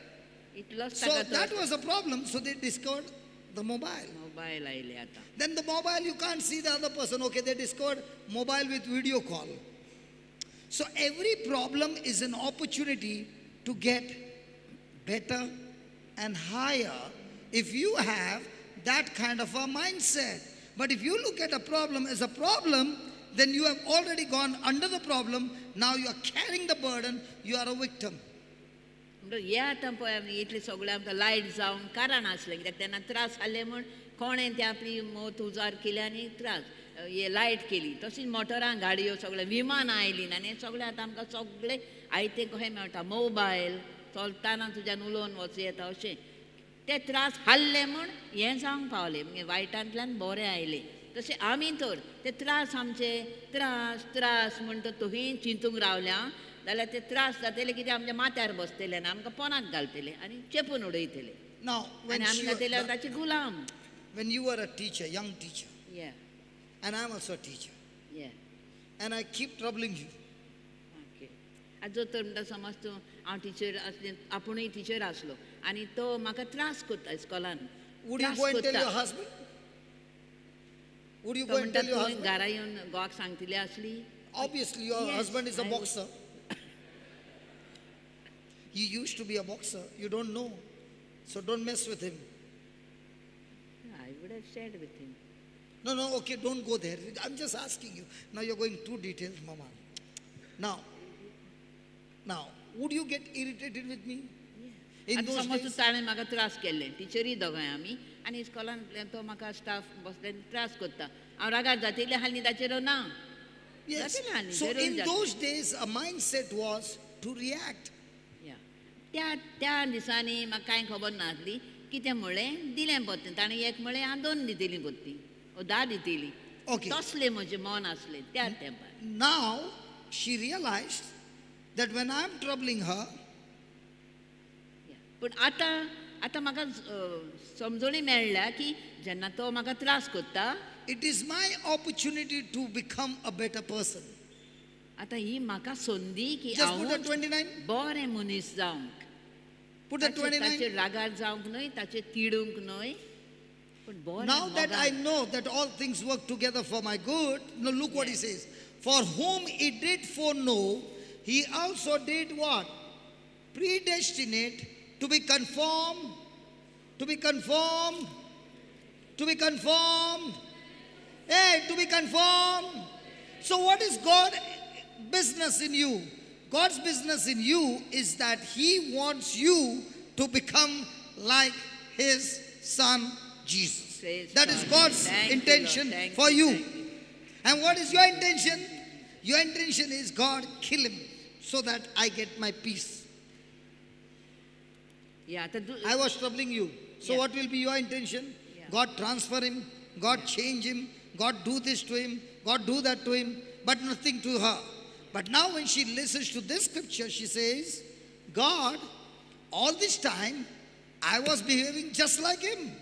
So that was a problem. So they discovered the mobile. Mobile आयले आतां. Then the mobile, you can't see the other person. Okay, they discovered mobile with video call. So every problem is an opportunity to get better and higher if you have that kind of a mindset. But if you look at a problem as a problem, then you have already gone under the problem. Now you are carrying the burden. You are a victim. म्हणटकच हे आतां पळय आमी इतले सगळे आमकां light जावंक कारण आसलें कित्याक तेन्ना त्रास जाले म्हूण कोणें ते आपली मौत उजार केली आनी त्रास हे लायट केली. तशीच मोटरां गाडयो सगळें विमानां आयलीं आनी हें सगळें आतां आमकां सगळें आयतें कशें मेळटा. मोबायल चलतना तुज्यान उलोवन वचूं येता अशें ते त्रास हाडले म्हूण हें जावंक पावलें. मागीर वायटांतल्यान बरें आयलें. तशें आमी तर ते त्रास आमचे त्रास त्रास म्हणटा तुवें चिंतूंक रावल्या जाल्यार ते त्रास जातले कितें आमच्या माथ्यार बसतले आनी आमकां पोनाक घालतले आनी चेपून उडयतले आनी आमी जातले ताचे गुलाम. When you were a teacher, young teacher, yeah, and I'm also a teacher, yeah, and I keep troubling you. Okay. आजो तर म्हणटा समज तूं हांव टिचर आसलें, आपुणूय टिचर आसलो आनी तो म्हाका त्रास करता इस्कॉलान. Would you go and tell your husband? Would you go and tell your husband? घरा येवन घोवाक सांगतली आसली. Obviously, your husband is a boxer. He used to be a boxer. You don't know, so don't mess with him. I would have shared with him. No, no, okay, don't go there. I'm just asking you. Now you're going too detailed, Mama. Now, would you get irritated with me? Yeah. In those days? ताणें म्हाका त्रास केल्ले. टिचरी दोगांय आमी आनी इस्कॉलान तो म्हाका स्टाफ बसले त्रास करता. हांव रागार जातलें हालीं ताचेर ना. Yes. So in those days, a mindset was to react. Yeah. त्या दिसांनी म्हाका कांय खबर नासली. कितें म्हणलें दिलें परतें. ताणें एक म्हणलें हांव दोन दितलीं परती ओ 10 दितली. तसलें म्हजें मन आसलें त्या तेंपार. Now she realized that when I am troubling her. पूण आतां आतां म्हाका समजणी मेळ्ळ्या की जेन्ना तो म्हाका त्रास करता, it is my opportunity to become a better person. आतां ही म्हाका संदी की हांव बरें मनीस जावंक. Put the 29. ताचेर रागार जावंक न्हय, ताचेर तिडूंक न्हय, पूण बरें. Now that I know that all things work together for my good, now look what he says. For whom he did foreknow, he also did what? Predestinate to be conformed, to be conformed, to be conformed. Hey, to be conformed. So what is God's business in you? God's business in you is that he wants you to become like his son Jesus. Praise that God. Is God's intention for you. And what is your intention? Your intention is, God, kill him so that I get my peace. Yeah, I was troubling you. So what will be your intention? Yeah. God transfer him, God change him, God do this to him, God do that to him, but nothing to her. But now when she listens to this scripture, she says, God, all this time I was behaving just like him.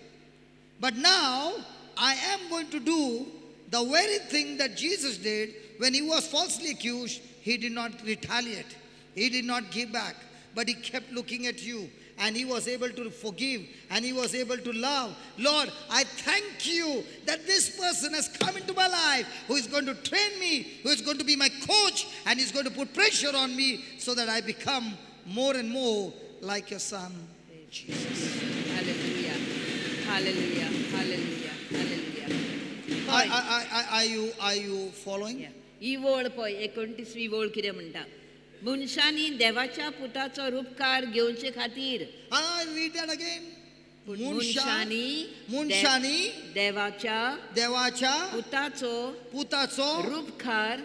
But now I am going to do the very thing that Jesus did when he was falsely accused. He did not retaliate. He did not give back. But he kept looking at you. And he was able to forgive. And he was able to love. Lord, I thank you that this person has come into my life who is going to train me, who is going to be my coach, and is going to put pressure on me so that I become more and more like your son, Jesus. Hallelujah. Hallelujah. Hallelujah. Hallelujah. Are you following? Yeah. ही वळ पळय 29वी वळ कितें म्हणटा, मनशांनी देवाच्या पुताचो रूपकार घेवचे खातीर. Read that again. मनशांनी देवाच्या पुताचो रूपकार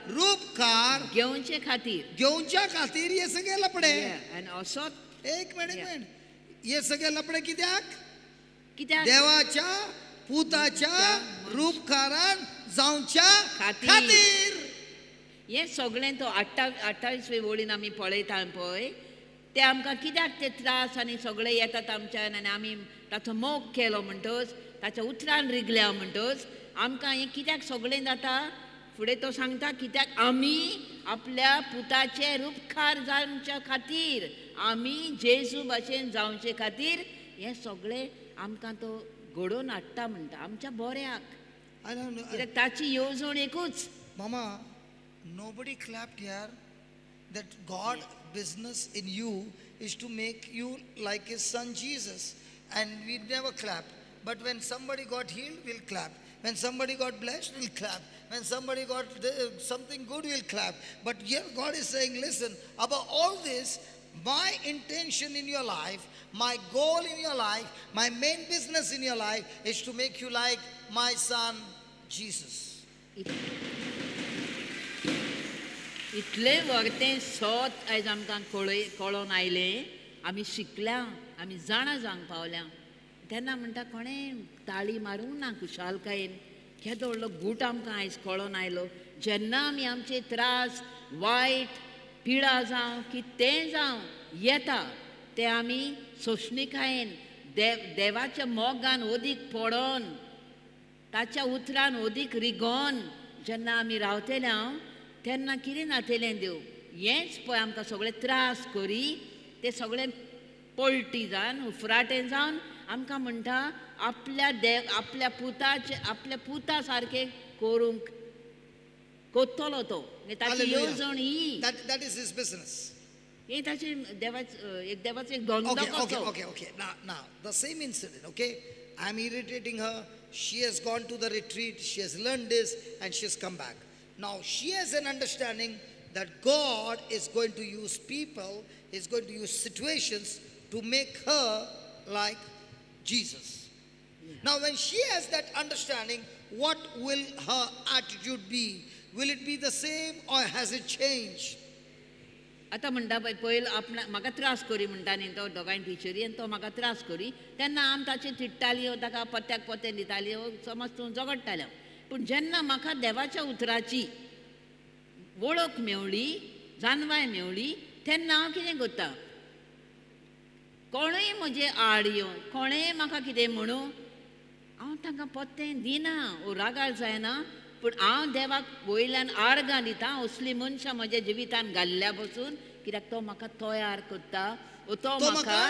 घेवचे खातीर. घेवच्या खातीर हे सगळे लपडे. आनी असो एक मिनिट, हे सगळे लपडे कित्याक? कित्याक? देवाच्या पुताच्या रूपकारान जावच्या खातीर. हें सगळें तो 28वे वळीन आमी पळयता पळय, ते आमकां कित्याक ते त्रास आनी सगळे येतात आमच्यान आनी आमी ताचो मोग केलो म्हणटच, ताच्या उतरान रिगल्या म्हणटच आमकां हें कित्याक सगळें जाता? फुडें तो सांगता कित्याक आमी आपल्या पुताचे रूपकार जावच्या खातीर, आमी जेजू भाशेन जावचे खातीर हें सगळें आमकां तो घडोवन हाडटा म्हणटा आमच्या बऱ्याक. कित्याक ताची येवजण एकूच. मामा, nobody clapped here that God business in you is to make you like his son Jesus. And we never clap. But when somebody got healed, we'll clap. When somebody got blessed, we'll clap. When somebody got something good, we'll clap. But here God is saying, listen, about all this, my intention in your life, my goal in your life, my main business in your life is to make you like my son Jesus. इतलें व्हरतें सत आयज आमकां कळोन आयलें, आमी शिकल्या, आमी जाणा जावंक पावल्या. तेन्ना म्हणटा कोणें ताळी मारूंक ना खुशालकायेन. केदो व्हडलो गूट आमकां आयज कळोन आयलो. जेन्ना आमी आमचे त्रास, वायट पिडा जावं कितेंय जावं येता ते आमी सोंसणिकायेन देवाच्या मोगान ओदीक पडोन, ताच्या उतरान ओदीक रिगोन जेन्ना आमी रावतले हांव तेन्ना कितें जातलें देव हेंच पळय आमकां सगळे त्रास करी ते सगळे पलटी जावन उफराटें जावन आमकां म्हणटा आपल्या देव आपल्या पुताचे आपल्या पुता सारकें करूंक कोत्तलो तो. ताची येवजण ही. That is his business. हे ताचे देवाचो एक देवाचो एक धंदो कसो. Okay, okay. Now the same incident, okay? I am irritating her. She has gone to the retreat. She has learned this and she has come back. Now she has an understanding that God is going to use people, is going to use situations to make her like Jesus. Yeah. Now when she has that understanding, what will her attitude be? Will it be the same or has it changed? आतां म्हणटा पळय पयलो आपणा म्हाका त्रास करी म्हणटा न्ही तो दोगांय टिचरी आनी तो म्हाका त्रास करी तेन्ना आम ताचेर तिडटाली, ताका पत्त्याक पत्ते दिताली, समज तूं झगडटालें. पूण जेन्ना म्हाका देवाच्या उतराची वळख मेवली, जानवाय मेवली, तेन्ना हांव कितें करता, कोणूय म्हजे आड येवन कोणेंय म्हाका कितें म्हणूं हांव तांकां पत्तें दिना, रागार जायना, पूण हांव देवाक वयल्यान आर्गां दिता असली मनशां म्हज्या जिवितान घाल्ल्या पसून, कित्याक तो म्हाका तयार करता, तो म्हाका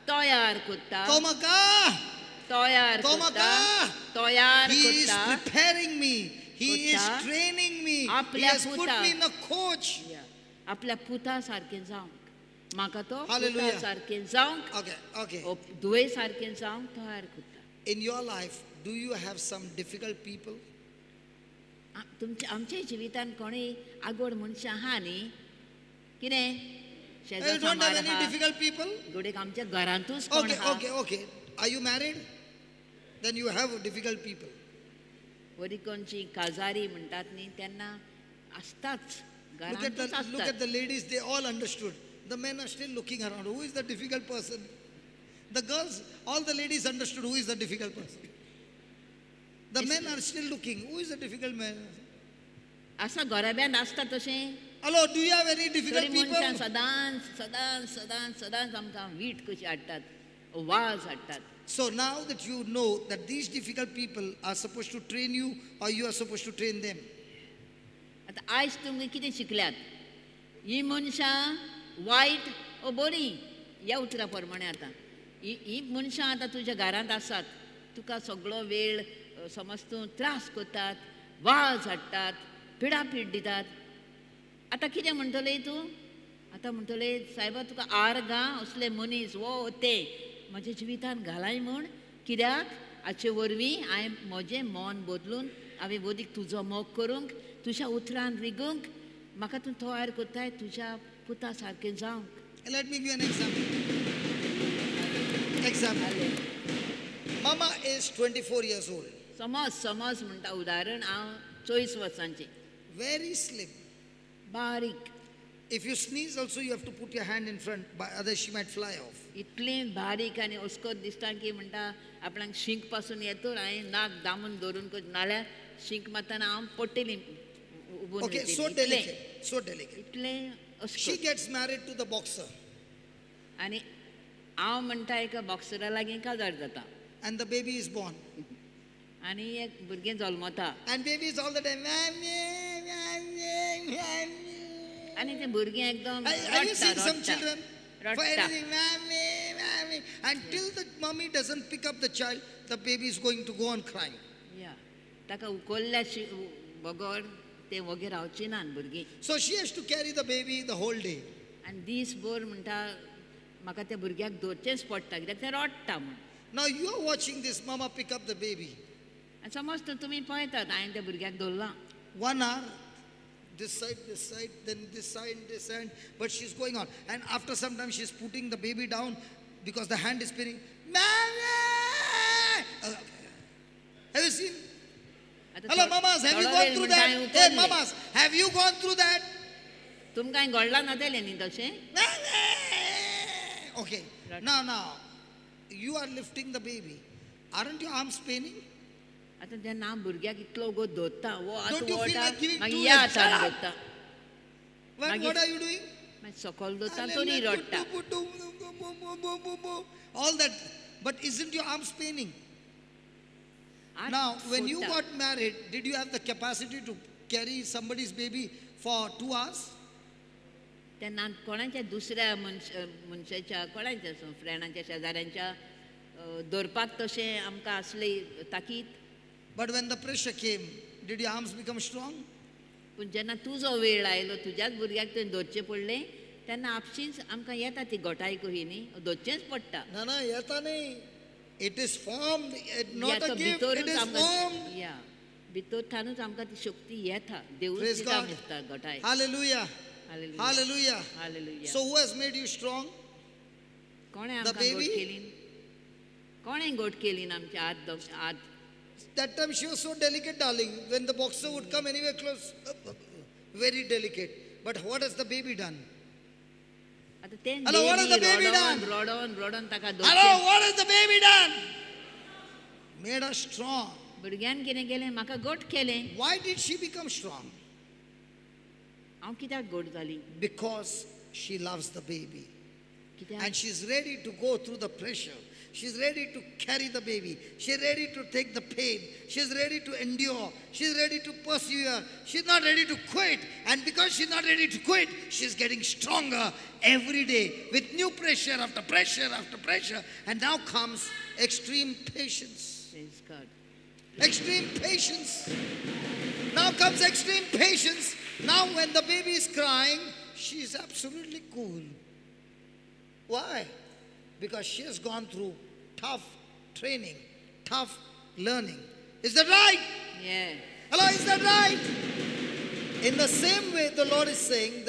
तयार करता, तो म्हाका तयार करता, तयार He is करता. preparing me. He is training me. He has put me in a coach. आपल्या पुता सारकें जावंक म्हाका तो पुता सारकें जावंक, Okay, okay. धुवे सारकें जावंक तयार करता. In your life, do you have some difficult people? तुमच्या आमच्या जिवितान कोणूय आगोड मनशां आहा न्ही, कितें You don't have any difficult people? घडयेक आमच्या घरांतूच कोण Okay, आहा. okay, okay. Are you married? Then you have difficult people. वरी कोणची काजारी म्हणटात न्ही तेन्ना आसताच, Look at घरांतूच the look आसतात. at the ladies, they all understood. The men are still looking around. Who is the difficult person? The girls, all the ladies understood who is the difficult person. The men are still looking. Who is the difficult man? आसा घराब्यांत आसता तशें. Hello, do you have any difficult थोडीं मनशां people? सदांच सदांच सदांच सदांच आमकां वीट कशी हाडटात, वाज हाडटात. So now that you know that these difficult people are supposed to train you or you are supposed to train them. आतां आयज तुमी कितें शिकल्यात, ही मनशां वायट ओ बरीं ह्या उतरा प्रमाणें आतां ही मनशां आतां तुज्या घरांत आसात, तुका सगळो वेळ समज तूं त्रास करतात, वाज हाडटात, पिडापीड दितात. आतां कितें म्हणटलें तूं? आतां म्हणटलें सायबा तुका आर्गां असले मनीस वो ते म्हज्या जिवितान घालाय म्हूण, कित्याक हाचे वरवीं हांवें म्हजें मन बदलून हांवें वदीक तुजो मोग करूंक, तुज्या उतरान रिगूंक म्हाका तूं तयार करताय तुज्या पुता सारकें जावंक. Let me give you an example. Example. Mama is 24 years old. समज समज म्हणटा उदाहरण, हांव 24 वर्सांचें. Very slim. बारीक. If you sneeze also you have to put your hand in front, otherwise she might fly off. इतली बारीक आनी अस्कत दिसता की म्हणटा आपणाक शींक पासून येतो हांवें नाक दामून धरून नाल्यार शींक मारतना हांव पडटली उबून. Okay, so delicate, so delicate. इतलें अस्कत. She gets married to the boxer. आनी हांव म्हणटा एका बॉक्सरा लागीं काजार जाता. And the baby is born. आनी एक भुरगें जल्मता. And baby is all the time, mommy, mommy, mommy. आनी तें भुरगें एकदम Have you seen some children? For रडटा. anything, mommy, mommy. Until the mommy doesn't pick up the child, the baby is going to go on crying. या ताका उखल्ल्या बगर तें वगेर रावचीं ना भुरगीं. So she has to carry the baby the whole day. आनी दीसभर म्हणटा म्हाका त्या भुरग्याक दवरचेंच पडटा कित्याक तें रडटा म्हूण. Now you are watching this mama pick up the baby. आनी समज तर तुमी पळयतात हांवें त्या भुरग्याक दवरलां. 1 hour, This side, then this side, this hand. But she's going on. And after some time, she's putting the baby down because the hand is spinning. Mama! Have you seen? Hello, mamas, have you gone through that? Hey, mamas, have you gone through that? Okay. Now, you are lifting the baby. Aren't your arms paining? Don't you feel like giving two legs? Shut up. What are you doing? All that. But isn't your arms paining? Now, when you got married, did you have the capacity to carry somebody's baby for 2 hours? But when the pressure came, did your arms become strong? No, no, yeta nahi. It is formed, not a gift, it is formed. Yeah. Praise God. Hallelujah. Hallelujah. Hallelujah. Hallelujah. So who has made you strong? The baby? That time she was so delicate, darling. When the boxer would come anywhere close, very delicate. But what has the baby done? Hello, what has the baby done? Hello, what has the baby done? Made her strong. Why did she become strong? Because she loves the baby. And she's ready to go through the pressure. She's ready to carry the baby. She's ready to take the pain. She's ready to endure. She's ready to persevere. She's not ready to quit. And because she's not ready to quit, she's getting stronger every day with new pressure after pressure after pressure. And now comes extreme patience. Praise God. Extreme patience. Now comes extreme patience. Now when the baby is crying, she's absolutely cool. Why? Because she has gone through tough training, tough learning. Is that right? Yeah. Hello, is that right? In the same way the Lord is saying,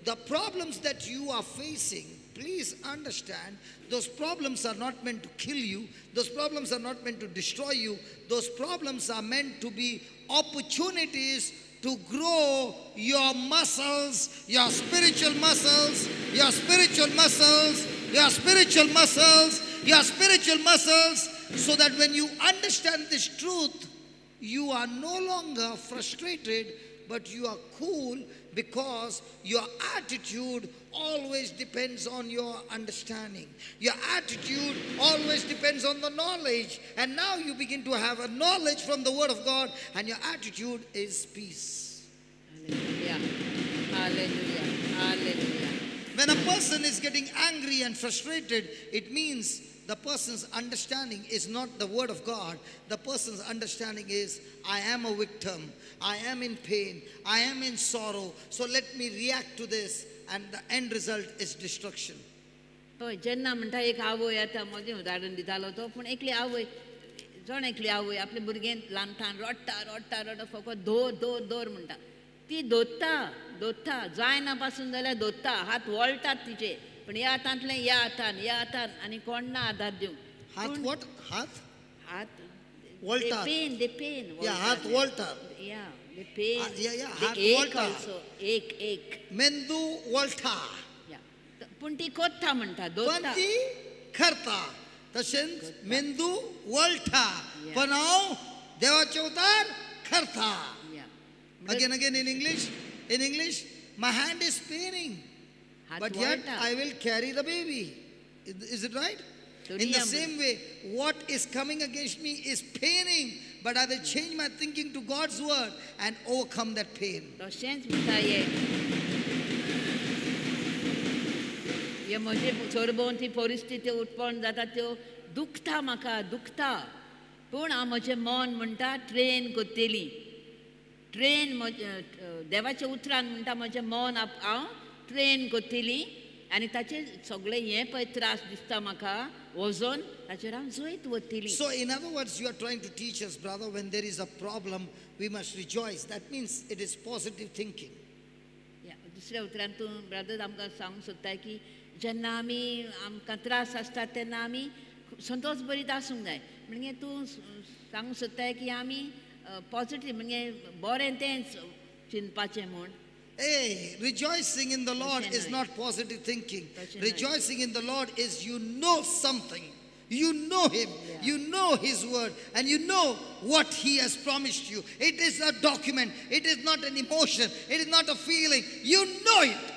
the problems that you are facing, please understand, those problems are not meant to kill you. Those problems are not meant to destroy you. Those problems are meant to be opportunities to grow your muscles, your spiritual muscles, your spiritual muscles, your spiritual muscles, your spiritual muscles, so that when you understand this truth, you are no longer frustrated, but you are cool, because your attitude always depends on your understanding. Your attitude always depends on the knowledge. And now you begin to have a knowledge from the Word of God, and your attitude is peace. Hallelujah. Hallelujah. Hallelujah. When a person is getting angry and frustrated, it means the person's understanding is not the Word of God. The person's understanding is, I am a victim. I am in pain. I am in sorrow. So let me react to this. And the end result is destruction. जेन्ना म्हणटा एक आवय आतां म्हजें उदाहरण दितालो तो, पूण एकली आवय, जण एकली आवय आपले भुरगें ल्हानठान रडटा रडटा रडटा, फकत धोर धोर धोर म्हणटा. ती दोत्ता दोत्ता जायना पासून जाल्यार दोत्ता, हात वळटात तिचे, पण ह्या हातांतलें ह्या हातान ह्या हातान आनी कोण ना आधार दिवंक. हात what? हात हात वळटात. पेन दे पेन. हात वळटात. या दे पेन. हात वळटा. एक एक मेंदू वळटा. पूण ती कोत्ता म्हणटा, पण ती करता. तशेंच मेंदू वळटा, पण हांव देवाचे उतार करता. Again, again in English, my hand is paining, but yet I will carry the baby. Is it right? In the same way, what is coming against me is paining, but I will change my thinking to God's word and overcome that pain. तशेंच म्हणटा हे म्हजे सरभोंवती परिस्थिती उत्पन्न जाता त्यो दुखता, म्हाका दुखता, पूण हांव म्हजें मन म्हणटा ट्रेन करतली. ट्रेन देवाच्या उतरान म्हणटा म्हजें मन हांव ट्रेन करतली आनी ताचे सगळे हे पळय त्रास दिसता म्हाका वजन ताचेर हांव जैत वतली. So in other words, you are trying to teach us, brother, when there is a problem, we must rejoice. That means it is positive thinking. दुसऱ्या उतरान तूं ब्रदर आमकां सांगूंक सोदता की जेन्ना आमी आमकां त्रास आसता तेन्ना आमी संतोश बरीत आसूंक जाय. म्हणजे तूं सांगूंक सोदताय की आमी पॉजिटीव म्हणजे बरें तेंच चिंतपाचें म्हूण. Hey, rejoicing in the Lord is not positive thinking. Rejoicing in the Lord is you know something. You know Him. Yeah. You know His word. And you know what He has promised you. It is a document. It is not an emotion. It is not a feeling. You know it.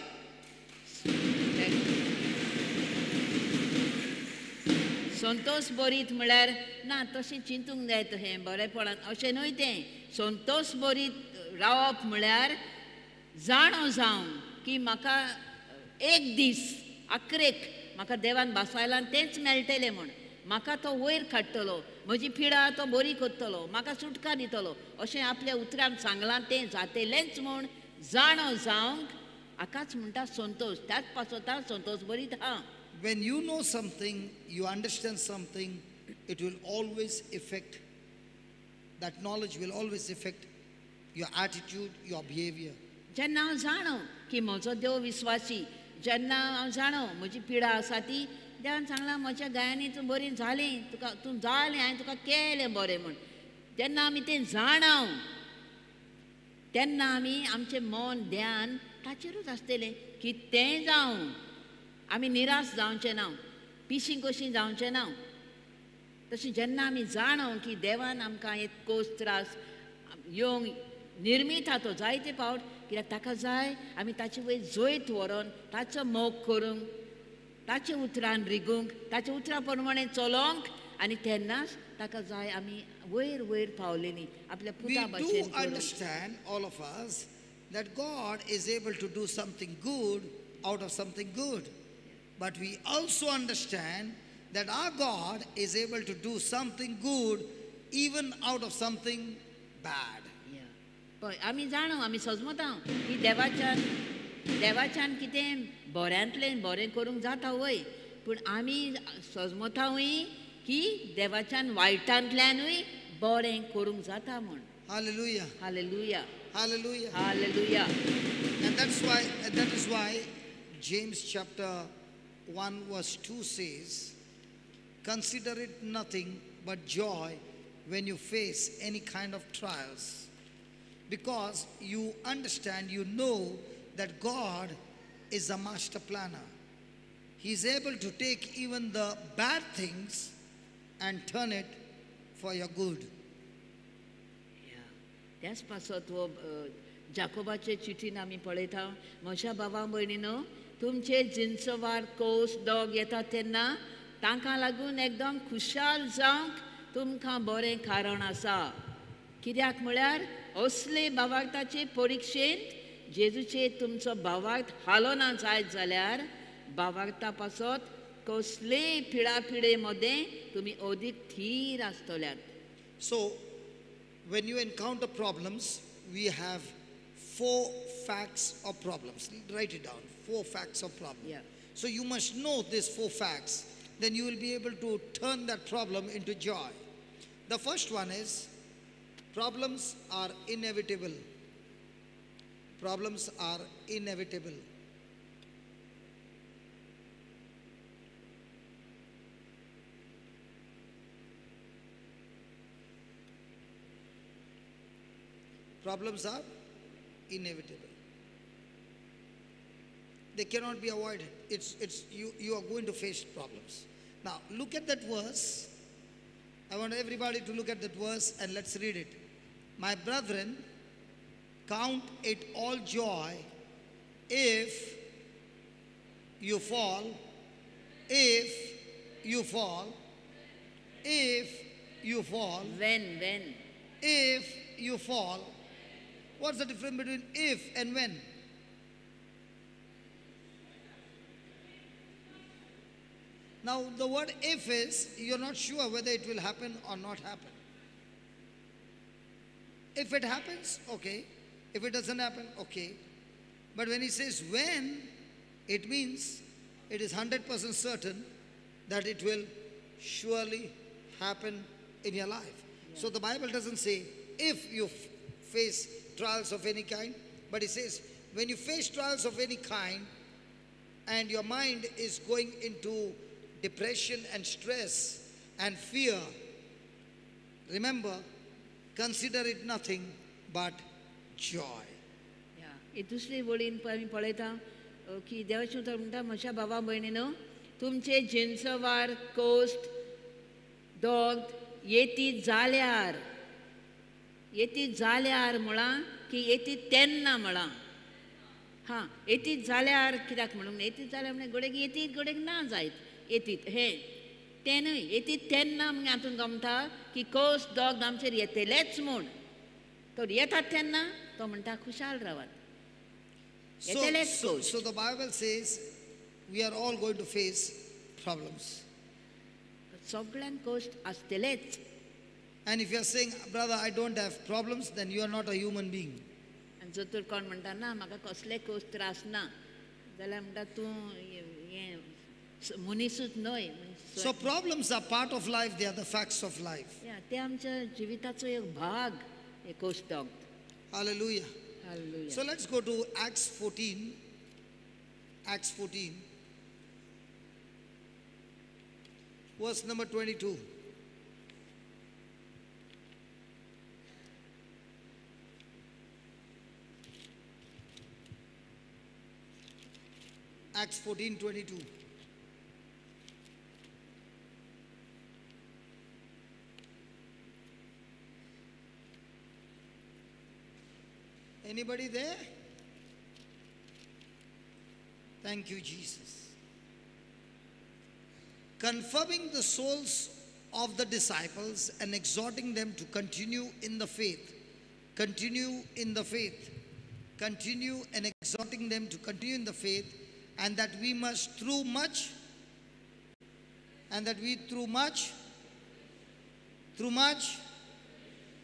Santosh बरीत म्हळ्यार ना तशें चिंतूंक जाय तशें बरेपणान अशें न्हय तें. संतोष बरीत रावप म्हळ्यार जाणो जावन की म्हाका एक दीस आखरेक म्हाका देवान भासायला तेंच मेळटलें म्हूण, म्हाका तो वयर काडटलो, म्हजी पिडा तो बरी करतलो, म्हाका सुटका दितलो अशें आपल्या उतरान सांगलां तें जातलेंच म्हूण जाणो जावंक हाकाच म्हणटा संतोष. त्याच पासत हांव संतोष बरीत आहा. When you know something, you understand something, it will always affect, that knowledge will always affect your attitude, your behavior. जेन्ना हांव जाणो की म्हजो देव विस्वासी, जेन्ना हांव जाणो म्हजी पिडा आसा ती देवान सांगलां म्हज्या गायांनी तूं बरी जाली, तुका तूं जालें हांवें तुका केलें बरें म्हूण, जेन्ना आमी तें जाणाव तेन्ना आमी आमचें मन ध्यान ताचेरूच आसतलें. कितेंय जावं आमी निराश जावचें ना, पिशीं कशीं जावचें ना. तशें जेन्ना आमी जाणो की देवान आमकां एक कोस त्रास येवंक निर्मिता तो जायते फावट, कित्याक ताका जाय आमी ताचे वयर जैत व्हरोन ताचो मोग करूंक, ताचे उतरान रिगूंक, ताच्या उतरां प्रमाणे चलोवंक, आनी तेन्नाच ताका जाय आमी वयर वयर पावलेली आपल्या पुता भशेन. We do understand, all of us, that God is able to do something good out of something good. But we also understand that our God is able to do something good even out of something bad. पळय आमी जाणो, आमी सजमता की देवाच्यान देवाच्यान कितें बऱ्यांतलें बरें करूंक जाता वय, पूण आमी सजमतावूय की देवाच्यान वायटांतल्यानूय बरें करूंक जाता म्हूण. Hallelujah. Hallelujah. Hallelujah. Hallelujah. And that is why James chapter 1 verse 2 says, consider it nothing but joy when you face any kind of trials, because you understand, you know that God is a master planner. He is able to take even the bad things and turn it for your good. त्याच पासत हो जाकोबाचे चिठीन आमी पळयता, म्हज्या भावा भयणीनो तुमचे जिन्सवार कोस दोग येता तेन्ना तांकां लागून एकदम खुशाल जावंक तुमकां बरें कारण आसा. कित्याक म्हळ्यार असले भावार्थाचे परिक्षेंत जेजूचे तुमचो भावार्थ हालोना जायत जाल्यार भावार्था पासत कसलेय पिडापिडे मदें तुमी अदीक थीर आसतल्यात. So when you encounter problems, we have 4 facts of problems. Write it down. 4 facts of problems. Yeah. So you must know these 4 facts. Then you will be able to turn that problem into joy. The first one is, problems are inevitable. Problems are inevitable. Problems are inevitable. They cannot be avoided. You are going to face problems. Now look at that verse. I want everybody to look at that verse and let's read it. My brethren, count it all joy if you fall, if you fall, if you fall. When? If you fall. What's the difference between if and when? Now the word if is, you're not sure whether it will happen or not happen. If it happens, okay. If it doesn't happen, okay. But when he says when, it means it is 100% certain that it will surely happen in your life. Yeah. So the Bible doesn't say if you face trials of any kind, but it says when you face trials of any kind and your mind is going into depression and stress and fear, remember, consider it nothing but joy. Yeah. हे दुसरे वळीन आमी पळयता की देवाचें उतर म्हणटा, म्हज्या भावा भयणीनो, तुमचे जिनसवार कोस्ट दोग येती जाल्यार, येती जाल्यार म्हळां की येती तेन्ना म्हळां. हां, येतीत जाल्यार कित्याक म्हणून येतीत जाल्यार म्हणल्यार घोडेक येतीत, घोडेक ना जायत येतीत हें तें न्हय. येतीत तेन्ना मागीर हातूंत गमता की कोस दोग आमचेर येतलेच म्हूण. तर येतात तेन्ना तो म्हणटा खुशाल रावात. So the Bible says we are all going to face problems. सगळ्यांक कश्ट आसतलेच. And if you are saying, brother, I don't have problems, then you are not a human being. आनी जर तर कोण म्हणटा ना म्हाका कसले कश्ट त्रास ना, जाल्यार म्हणटा तूं हें मनीसूच न्हय. So problems are part of life, they are the facts of life. ते आमच्या जिविताचो एक भाग, हे कश्ट. Hallelujah. Hallelujah. So let's go to Acts 14. Acts 14. Verse number 22. Acts 14:22. Anybody there? Thank you, Jesus. Confirming the souls of the disciples and exhorting them to continue in the faith. Continue in the faith. Continue and exhorting them to continue in the faith, and that we must through much, and that we through much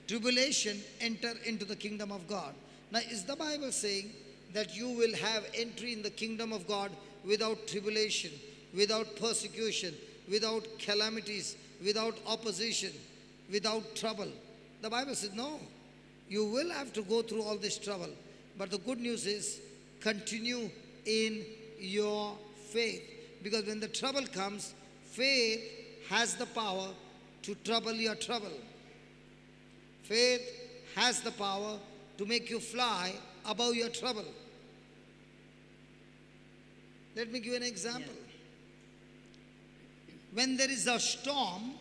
tribulation enter into the kingdom of God. Now, is the Bible saying that you will have entry in the kingdom of God without tribulation, without persecution, without calamities, without opposition, without trouble? The Bible says no. You will have to go through all this trouble. But the good news is, continue in your faith. Because when the trouble comes, faith has the power to trouble your trouble. Faith has the power to make you fly above your trouble. Let me give you an example. Yeah. When there is a storm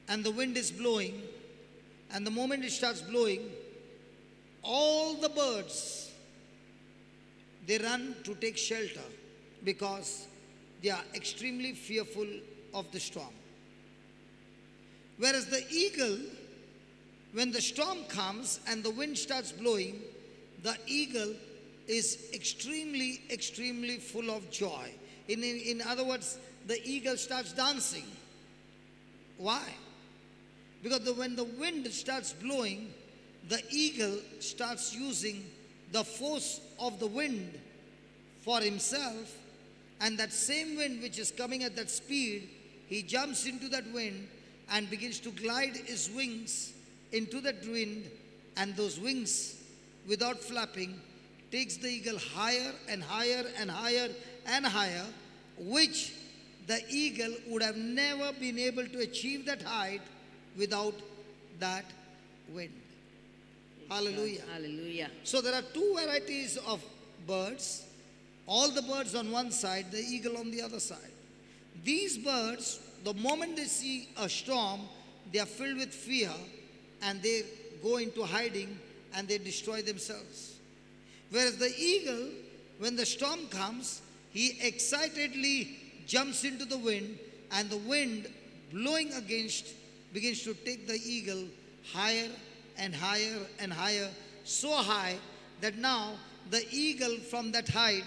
and the wind is blowing, and the moment it starts blowing, all the birds, they run to take shelter because they are extremely fearful of the storm. Whereas the eagle, when the storm comes and the wind starts blowing, the eagle is extremely, extremely full of joy. In other words, the eagle starts dancing. Why? Because when the wind starts blowing, the eagle starts using the force of the wind for himself, and that same wind which is coming at that speed, he jumps into that wind and begins to glide his wings into that wind, and those wings, without flapping, takes the eagle higher and higher and higher and higher, which the eagle would have never been able to achieve that height without that wind. Hallelujah. Hallelujah. So there are two varieties of birds. All the birds on one side, the eagle on the other side. These birds, the moment they see a storm, they are filled with fear and they go into hiding and they destroy themselves. Whereas the eagle, when the storm comes, he excitedly jumps into the wind, and the wind blowing against begins to take the eagle higher and higher and higher, so high that now the eagle from that height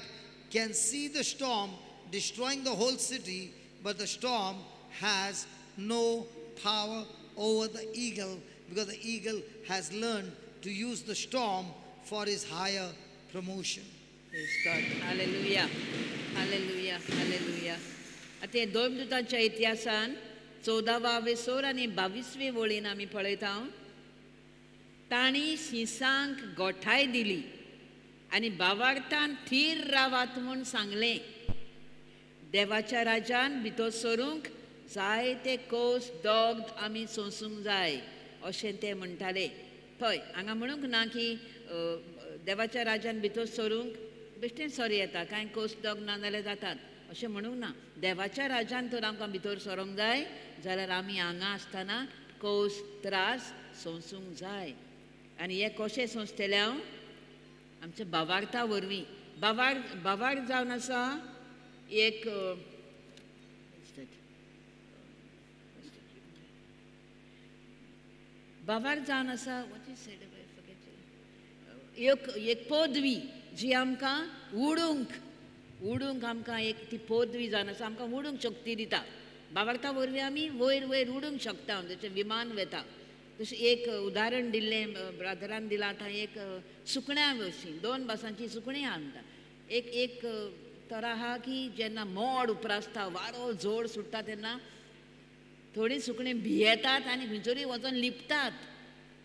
can see the storm destroying the whole city, but the storm has no power over the eagle, because the eagle has learned to use the storm for his higher promotion. Praise God. Hallelujah. Hallelujah, hallelujah. आतां दोन दुतांच्या इतिहासान 14वा वेसोर आनी 22वे वळीन आमी पळयता, तांणी शिंसांक गोठाय दिली आनी बावार्थान थीर रावात म्हूण सांगलें. देवाच्या राजान भितर सरूंक जायते कोस दोग आमी सोंसूंक जाय अशें ते म्हणटाले. थंय हांगा म्हणूंक ना की देवाच्या राजान भितर सरूंक बेश्टें सर येता, कांय कोस दोग ना जाल्यार जातात अशें म्हणूंक ना. देवाच्या राजान तर आमकां भितर सरोंक जाय जाल्यार आमी हांगा आसतना कोस त्रास सोंसूंक जाय. आनी हे कशें सोंसतलें हांव? आमच्या बावार्था वरवीं. बावार जावन आसा एक बावार जावन आसा एक एक पदवी जी आमकां उडूंक उडूंक आमकां एक ती पदवी जावन आसा, आमकां उडूंक शक्ती दिता. बावार्था वरवीं आमी वयर वयर उडूंक शकता, जशें विमान वेता. तशें एक उदाहरण दिल्लें ब्रदरान दिलां आतां, एक सुकण्या भशेन, दोन भासांची सुकणीं आहा म्हणटा. एक एक तरा आहा की जेन्ना मोड उप्रासता, वारो जोड सुट्टा तेन्ना थोडीं सुकणीं भियेतात आनी खंयसरूय वचोन लिपतात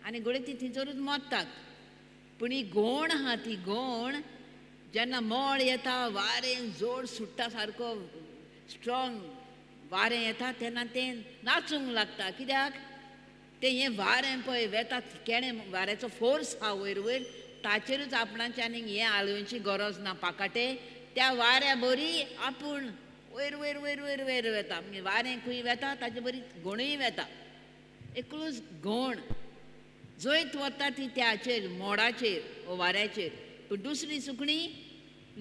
आनी घडये ती थंयसरूच मरतात. पूण ही गोण आहा, ती गोण जेन्ना मोड येता, वारें जोड सुट्टा, सारको स्ट्रॉंग वारें येता तेन्ना तें नाचूंक लागता. कित्याक? तें हें वारें पळय वेता केणें वाऱ्याचो फोर्स आहा वयर वयर, ताचेरूच आपणाचें आनीक हें हालोवची गरज ना पाकाटे. त्या वाऱ्या बरी आपूण वयर वयर वयर वयर वयर वेता. म्हणजे वारें खंय वेता ताचे बरी गोणूय वेता. एकलोच गोण जंयत वता ती त्याचेर मोडाचेर वो वाऱ्याचेर, पूण दुसरी सुकणीं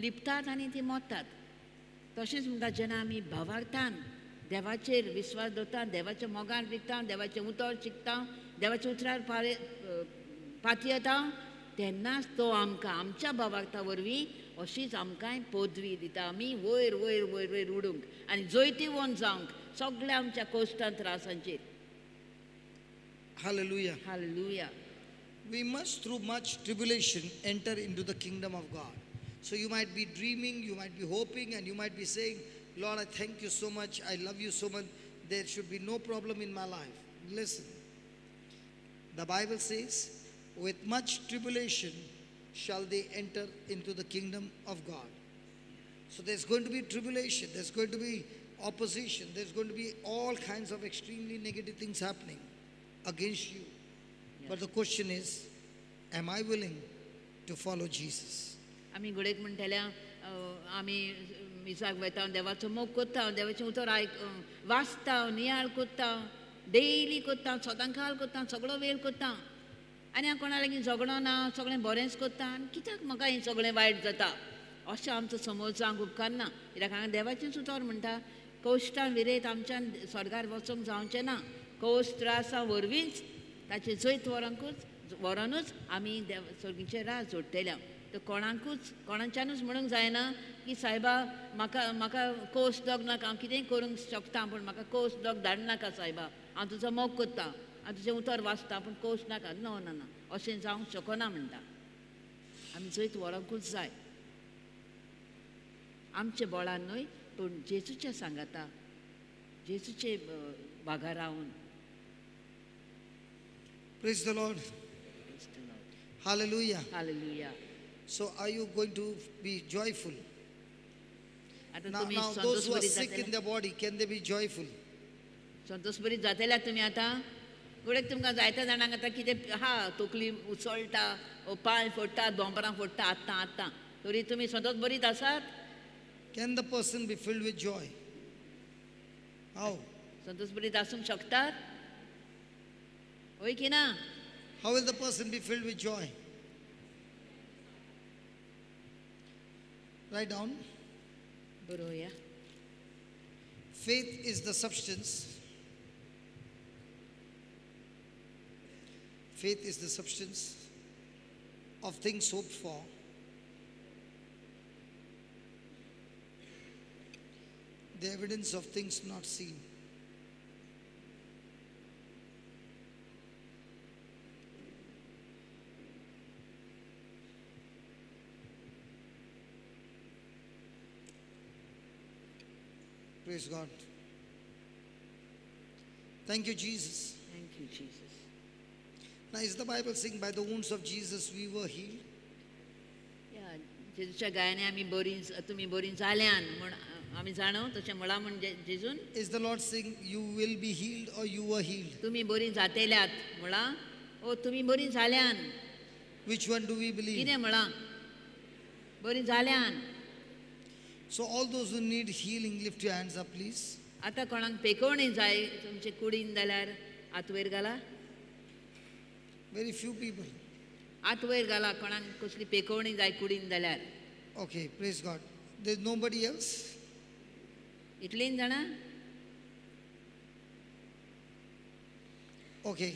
लिपतात आनी ती मरतात. तशेंच म्हणटा जेन्ना आमी भावार्थान देवाचेर विस्वास दवरता, देवाच्या मोगान विकता, देवाचें उतर शिकता, देवाच्या उतरार पातयेता, तेन्नाच तो आमकां आमच्या भावार्था वरवीं अशीच आमकांय पदवी दिता, आमी वयर वयर वयर वयर उडूंक आनी जैतिवंत जावंक सगळ्या आमच्या कोश्टां त्रासांचेर. Hallelujah. Hallelujah. We must through much tribulation enter into the kingdom of God. So you might be dreaming, you might be hoping, and you might be saying, Lord, I thank you so much, I love you so much, there should be no problem in my life. Listen, the Bible says, with much tribulation shall they enter into the kingdom of God. So there's going to be tribulation, there's going to be opposition, there's going to be all kinds of extremely negative things happening against you. Yeah. But the question is, am I willing to follow Jesus? आमी घडयेक म्हणटल्या आमी मिसाक वयता, देवाचो मोग करता, देवाचें उतर आयक वाचता, नियाळ करता, डेली करता, सदां काल करता, सगळो वेळ करता, आनी हांव कोणा लागीं झगडो ना, सगळें बरेंच करता, आनी कित्याक म्हाका हें सगळें वायट जाता अशें आमचो समज जावंक उपकारना. कित्याक हांगा देवाचेंच उतर म्हणटा, कश्टां विरयत आमच्यान स्वर्गार वचूंक जावचें ना, कश्ट त्रासां वरवींच ताचें जैत व्हरोनूच आमी देव स्वर्गीचें राज जोडटले. तर कोणाकूच कोणाच्यानूच म्हणूंक जायना की सायबा म्हाका म्हाका कोस दोग नाका, हांव कितेंय करूंक शकता पूण म्हाका कोस दोग धाडनाका सायबा, हांव तुजो मोग करता, हांव तुजें उतर वाचता पूण कोस नाका. ना ना ना, अशें जावंक शकना म्हणटा. आमी जैत व्हरोंकूच जाय आमच्या बळान न्हय, पूण जेजूच्या सांगाता, जेजूचे भागार रावन. Praise the Lord. Praise the Lord. Hallelujah. Hallelujah. So are you going to be joyful? आता तुम्ही Now those who are संतोषभरीत sick in जातले, their body, can they be joyful? संतोषभरीत जातले तुमी आतां? घडये तुमकां जायत्या जाणांक आतां कितें आहा, तकली उसळटा, पांय फोडटा, दोंपरां फोडटा आत्तां आत्तां, तरी तुमी संतोषभरीत आसात? Can the person be filled with joy? How? संतोषभरीत आसूंक शकतात? हय की ना? How will the person be filled with joy? Write down. बरोवया. Faith is the substance. Faith is the substance of things hoped for, the evidence of things not seen. Praise God. Thank you, Jesus. Thank you, Jesus. Now, is the Bible saying by the wounds of Jesus we were healed? या जेजूच्या गायाने आमी बरीं तुमी बरीं जाल्यान म्हूण आमी जाणो तशें म्हळां म्हूण जेजून. Is the Lord saying you will be healed or you were healed? तुमी बरीं जातेल्यात म्हळां ओ तुमी बरीं जाल्यान. Which one do we believe? कितें म्हळां? बरीं जाल्यान. So all those who need healing, lift your hands up, please. आतां कोणाक पेकोवणी जाय तुमचे कुडीन जाल्यार हात वयर घाला. Very few people. हात वयर घाला कोणाक कसली पेकोवणी जाय कुडीन जाल्यार. Okay, praise God. There's nobody else? इतलीं जाणां? Okay,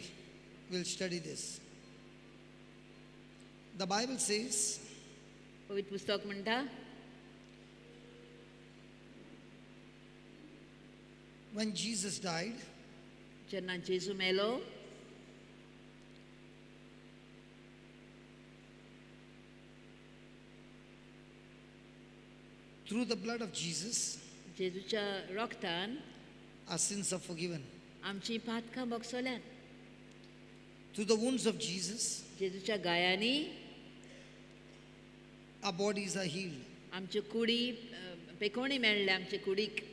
we'll study this. The Bible says, पवित्र पुस्तक म्हणटा, when Jesus died, जेन्ना जेजू मेलो, through the blood of Jesus, जेजूच्या रक्तान our sins are forgiven. आमची पातकां बगसल्यात. Through the wounds of Jesus, जेजूच्या गायांनी our bodies are healed. आमच्यो कुडी पेकोवणी मेळ्ळ्या आमचे कुडीक.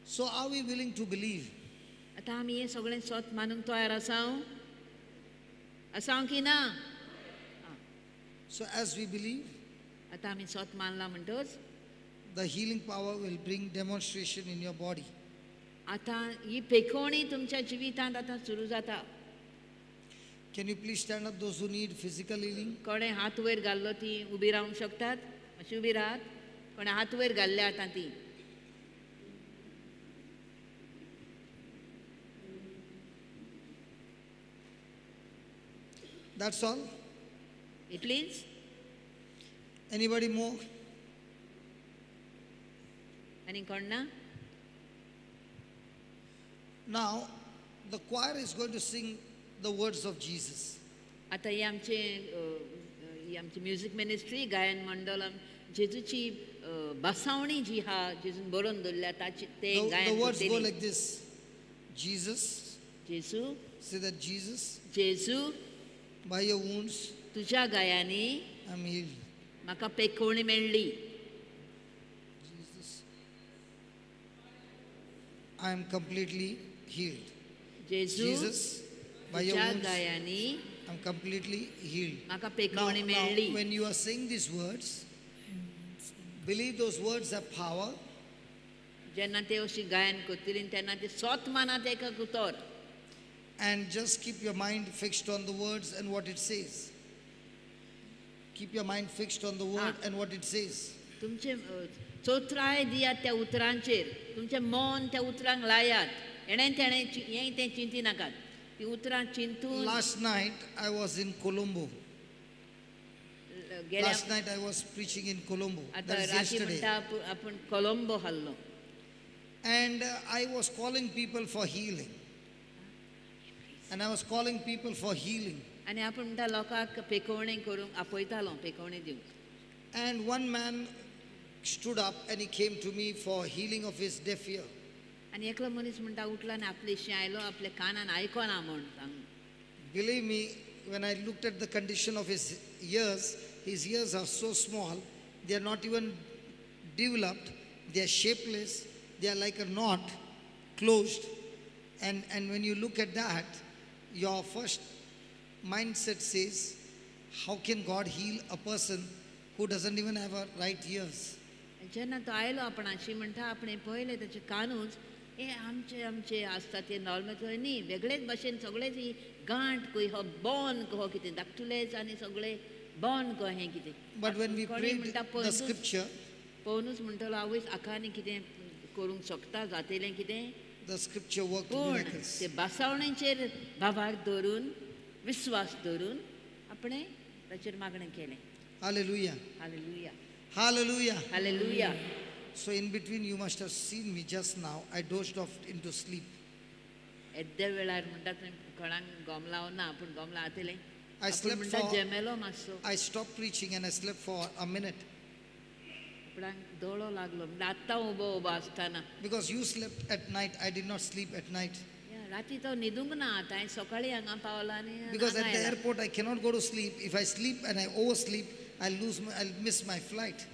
So are we willing to believe? आतां आमी हें सगळें सोत मानूंक तयार आसाव? आसाव की ना? So as we believe, आतां आमी सोत मानला म्हणटच the healing power will bring demonstration in your body. आतां ही पेकोवणी तुमच्या जिवितांत आतां सुरू जाता. Can you please stand up, those who need physical healing? कोणें हात वयर घाल्लो ती उबी रावंक शकतात? मातशी उबी राहात. कोणें हात वयर घाल्ले आतां ती? That's all? इतलीच? Anybody more? आनी कोण ना? Now, the choir is going to sing the words of Jesus. आतां ही आमचे ही आमची म्युजीक मिनिस्ट्री गायन मंडळ जेजूची बसावणी जी आहा जेजून बरोवन दवरल्या ताची ते गायन. The words go like this. Jesus, Jesu, say that Jesus, Jesu, by your wounds, तुझ्या गायांनी I am healed. म्हाका पेकोवणी मेळ्ळी. Jesus, I am completely healed. Jesu, Jesus, by your तुझ्या wounds, गायांनी I am completely healed. म्हाका Now, पेकोवणी now, मेळ्ळी. when you are saying these words, believe those words have power. जेन्ना ते अशी गायन करतली तेन्ना ते सोत मानात एक उतर. And just keep your mind fixed on the words and what it says. Keep your mind fixed on the word and what it says. तुमचे चोत्राय दियात त्या उतरांचेर, तुमचें मन त्या उतरांक लायात. हेणें तेणें हें तें चिंती नाकात, ती उतरां चिंतून. Last night I was in Colombo. Last night I was preaching in Colombo. आतां That is राती yesterday. म्हणटा आपूण Colombo हाल्लो. And I was calling people for healing. And I was calling people for healing. आनी आपूण म्हणटा लोकांक पेकोवणी करूंक आपयतालो, पेकोवणी दिवंक. And one man stood up and he came to me for healing of his deaf ear. आनी एकलो मनीस म्हणटा उठलो आनी आपलेशी आयलो, आपल्या कानान आयकना म्हूण सांग. Believe me, when I looked at the condition of his ears are so small, they are not even developed, they are shapeless, they are like a knot, closed. And when you look at that, your first mindset says, how can God heal a person who doesn't even have a right ears? जेन्ना तो आयलो आपणाशी म्हणटा आपणें पळयलें ताचे कानूच हे आमचे आमचे आसता ते नॉर्मल न्ही, वेगळेच भाशेन सगळेच ही गांठ कही हो बॉन कहो कितें धाकटुलेच आनी सगळे बॉन कहो हें कितें. But when we कोणी prayed म्हणटा the scripture, पळोवनूच म्हणटलो आवयस आखानी कितें करूंक शकता जातलें कितें. The scripture worked पूण miracles. ते बासावणेचेर भावाक धरून विस्वास धरून आपणें ताचेर मागणें केलें. Hallelujah. Hallelujah. Hallelujah. Hallelujah. So in between you must have seen me just now. I dozed off into sleep. येद्या वेळार म्हणटा तुवें कोणाक गोमलाव ना, पूण गोमला आतलें. I slept म्हणटा for जेमेलो मातसो. I stopped preaching and I slept for a minute. कपड्यांक दोळो लागलो म्हणल्यार आत्तां उबो उबो आसतना. Because you slept at night, I did not sleep at night. राती तो न्हिदूंक ना आतां हांवें सकाळीं हांगा पावला आनी Because at the airport I cannot go to sleep. If I sleep and I oversleep, I'll miss my flight.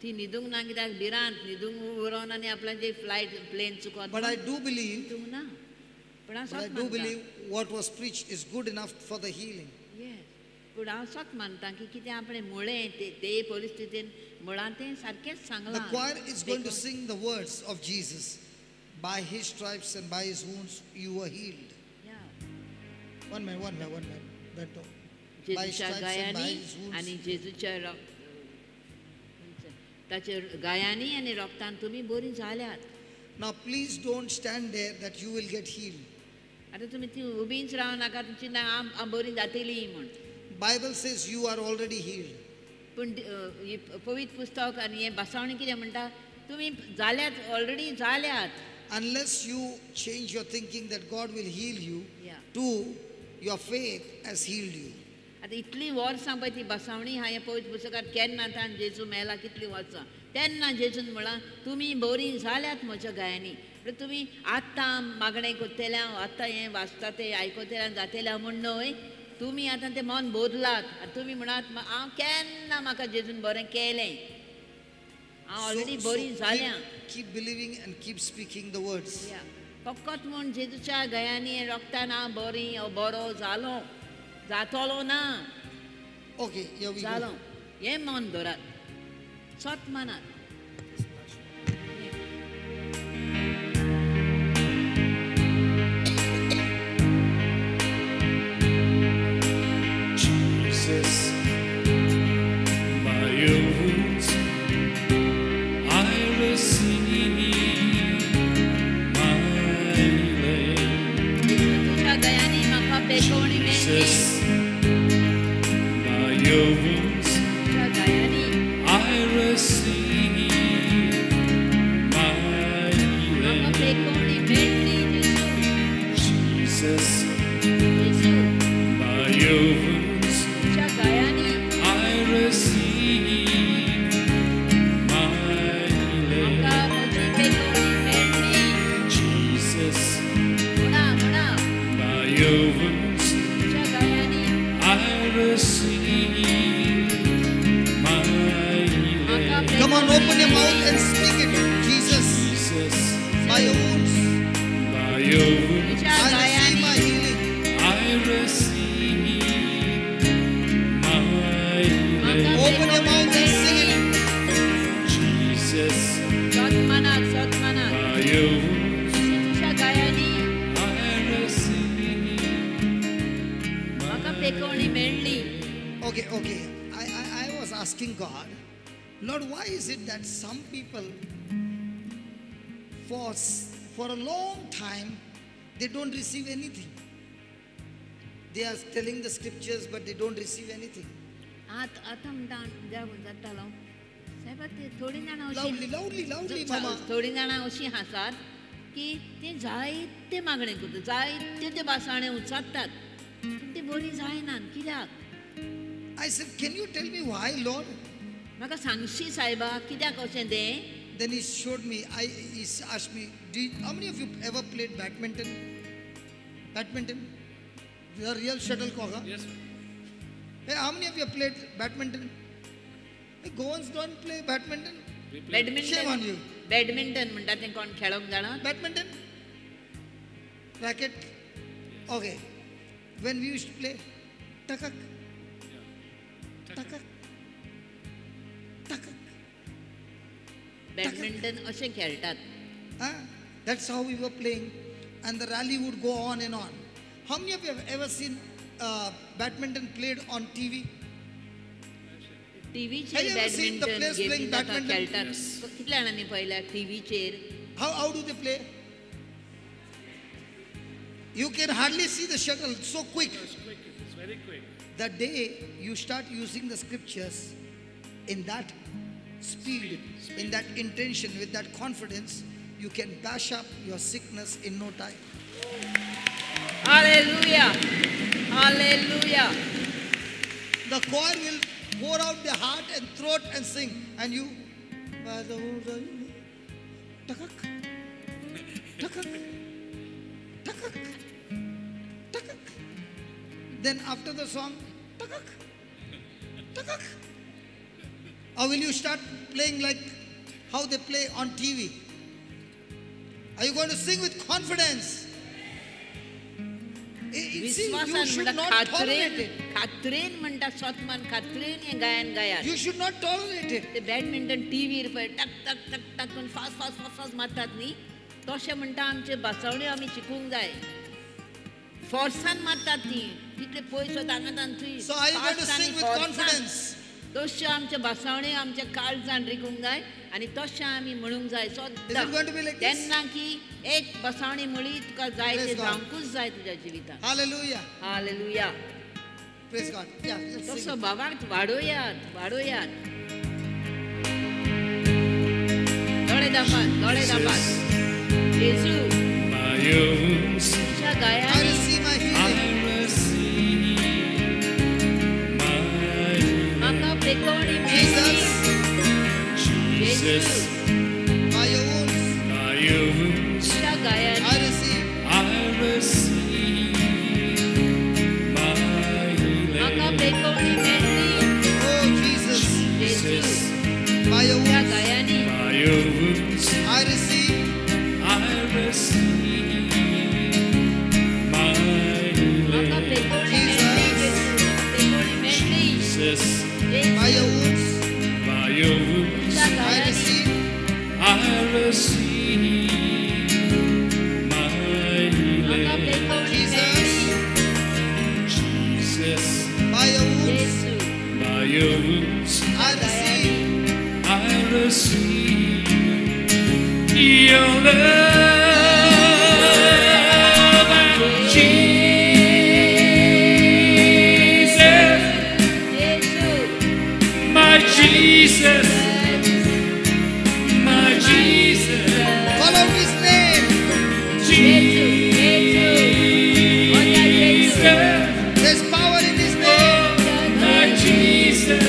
ती न्हिदूंक ना कित्याक भिरांत न्हिदूंक उरोन आनी आपल्याची फ्लायट प्लेन चुकोत. But I do believe, न्हिदूंक ना. पूण हांव but I सत do मानता. believe what was preached is good enough for the healing. Yes. पूण हांव सत मानता की कितें आपणें म्हळें ते परिस्थितीन म्हळां तें सारकेंच सांगलां. The choir is going to sing the words of Jesus. By his stripes and by his wounds you were healed. Yeah. One minute, one minute, one minute. Bento. By his जेजूच्या stripes and by गायांनी his wounds. आनी जेजूच्या ताच्या गायांनी आनी रोगतान तुमी बरी जाल्यात. Now please don't stand there that you will get healed. आतां तुमी ती उबींच राव नाका तुमची ना हांव बरी जातली म्हूण. Bible says you are already healed. पूण पवित्र पुस्तक आनी हें भासावणी कितें म्हणटा तुमी जाल्यात ऑलरेडी जाल्यात. Unless you change your thinking that God will heal you, yeah. to your faith has healed you. आतां इतलीं वर्सां पळय ती बसावणी आहा ह्या पवित्र पुस्तकांत केन्ना ताण जेजू मेला कितलीं वर्सां तेन्ना जेजून म्हळां तुमी बरीं जाल्यात म्हज्या गायांनी. म्हणल्यार तुमी आतां मागणें करतल्या आतां हें वाचता तें आयकतल्या जातल्या म्हूण न्हय, तुमी आतां तें मन बदलात आनी तुमी म्हणात हांव केन्ना म्हाका जेजून बरें केलें, हांव ऑलरेडी बरी जाल्या. Keep believing and keep speaking the words. फकत म्हूण जेजूच्या गायांनी रोगतान हांव बरी बरो जालो जातलो ना. Okay, here we go. जालो हें मन धरात, सत मानात. Jesus, by your wounds I receive my healing. Jesus, by your wounds I receive my healing. Jesus, by your wounds I receive my healing. Jesus, by your wounds I receive my healing. Come on, open your mouth and speak it. Jesus, Jesus, by your wounds, by your wounds I receive my healing. I receive my healing. Open your mouth and sing it. Jesus, by your wounds I receive my Okay, okay. I was asking God, Lord, why is it that some people for a long time they don't receive anything? They are telling the scriptures, but they don't receive anything. Loudly, loudly, loudly, mama. थोडीं जाणां अशीं आसात की तीं जायते मागणें करतात, जायते ते भासाणे उच्चारतात, पूण ती बरी जायनात. कित्याक? I said, can you tell me why, Lord? म्हाका सांगशी सायबा कित्याक अशें तें? Then he showed me. He asked me, how many of you ever played badminton? Badminton? The real shuttlecock, huh? Yes. Hey, how many of you have played badminton? Hey, Goans don't play badminton? We play. Badminton. Shame on you. Badminton म्हणटा तें कोण खेळोंक जाणा? Badminton? Racket? Okay. When we used to play, takak, takak, takak. Badminton अशें खेळटात. Huh? That's how we were playing, and the rally would go on and on. How many of you have ever seen badminton played on TV? टीव्हीचेर Have you ever seen the badminton players गेमी playing जाता badminton? खेळटात. Yes. कितल्या जाणांनी पळयल्या टीव्हीचेर? How do they play? You can hardly see the shuttle, it's so quick. It's quick. It's very quick. The day you start using the scriptures in that speed, in that intention, with that confidence, you can bash up your sickness in no time. Hallelujah. Hallelujah. The choir will pour out their heart and throat and sing, and you टकक टकक टकक टकक. Then after the song, टकक टकक. Or will you start playing like how they play on TV? Are you going to sing with confidence? See, you should not tolerate it. खात्रेन म्हणटा सोतमान खात्रेन हें गायन गायात. You should not tolerate it. ते badminton टीव्हीर पळय टक टक टक टक करून फास्ट फास्ट फास्ट फास्ट मारतात न्ही, तशें म्हणटा आमचे बसवण्यो आमी शिकूंक जाय. फोर्सान मारतात ती, तितले पयस वता हांगा थंय. So are you going to sing with confidence? तश्यो आमच्या बसवण्यो आमच्या काळजान रिगूंक जाय आनी तशें आमी म्हणूंक जाय सद्दां. तेन्ना की एक बसवणी म्हळी तुका जाय तें जावंकूच जाय तुज्या जिवितांत. Hallelujah. Hallelujah. Praise God. Yeah, let's sing. तसो भावार्थ वाडोयात वाडोयात. दोळे दाबात दोळे दाबात. जेजू तुझ्या गायांनी म्हाका पेकोवणी मेळ्ळी. Jesus, by your wounds, by your wounds, तुझ्या गायांनी I receive, I receive my healing. म्हाका पेकोवणी मेळ्ळी. Oh Jesus, Jesus, by your तुझ्या wounds, गायांनी by your wounds, I receive, I receive my म्हाका healing. पेकोवणी मेळ्ळी. पेकोवणी मेळ्ळी. Jesus, by your wounds, by your wounds, तुझ्या I गायांनी receive, I receive my म्हाका healing. पेकोवणी Jesus. मेळ्ळी. Jesus, by your wounds, Jesu by your wounds, I receive, I receive your love, Jesus, Jesu my Jesus, my Jesus, Call out his name. Jesu Jesus, There's power in his name. my Jesus,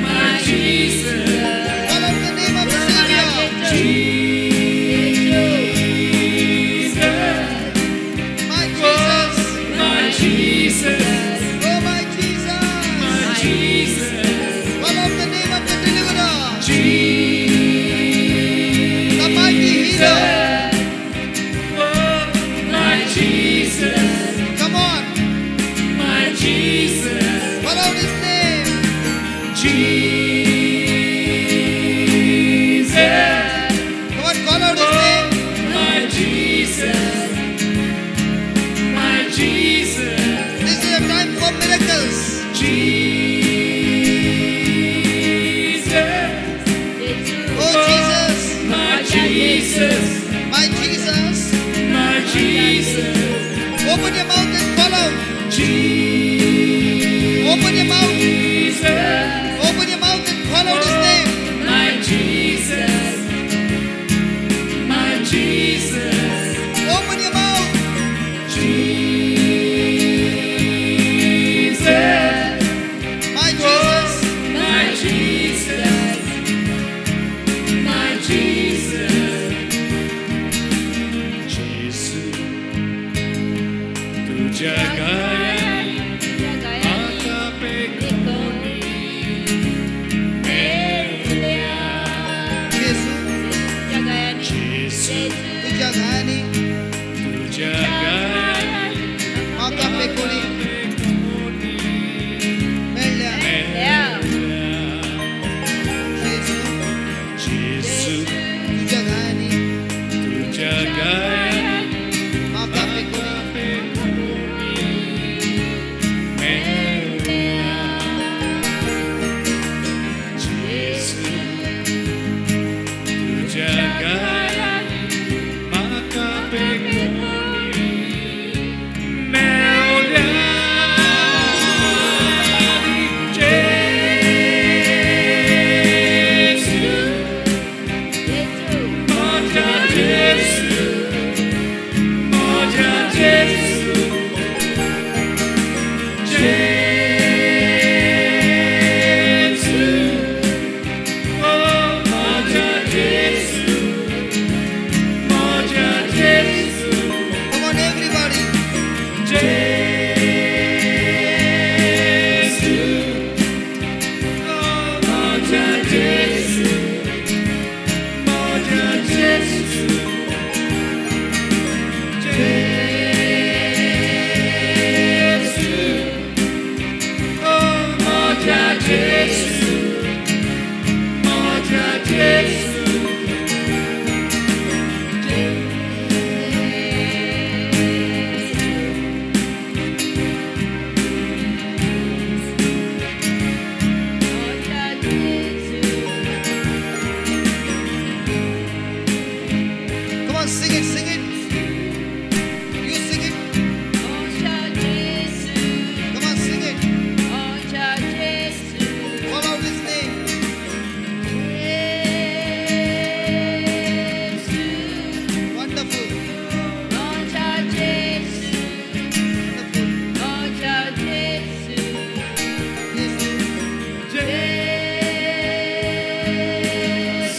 my Jesus, Call out the name of the Savior. Jesus, My Jesus. my Jesus, Oh my Jesus. my Jesus. Call out the name of the deliverer, Jesus, the mighty healer. oh, my Jesus, Come on, my Jesus, call out his name. Jesus, Come on, call out his name. my Jesus, my Jesus, This is a time for miracles. Jesus, Oh Jesus, my Jesus, my Jesus. my Jesus, Open your mouth and call out. Open your mouth. Jesus. Open your mouth and call out his name. My Jesus, my Jesus, Open your mouth. Jesus, My Jesus. my Jesus, my Jesus, Jesus, तुझ्या गायांनी तुझ्या गायांनी म्हाका पेकोवणी मेळ्ळ्या. Jesus, तुझ्या गायांनी जेजू, तुझ्या गायांनी तुझ्या गायांनी म्हाका पेकोवणी मेळ्ळ्या. जेजू, जेजू, तुझ्या गायांनी तुझ्या गायांनी म्हाका पेकोवणी मेळ्ळ्या. जेजू, तुझ्या गायांनी म्हाका पेकोवणी मेळ्ळ्या. जेजू, म्हज्या जेजू, म्हज्या जेजू, जेजू, ओ Jesu, oh म्हज्या जेसू, म्हज्या जेसू, जेसू, oh म्हज्या जेसू, म्हज्या जेसू. Come on, sing it, sing it. You sing it. Come on, sing it. Call out his name. Wonderful. Wonderful. Yes.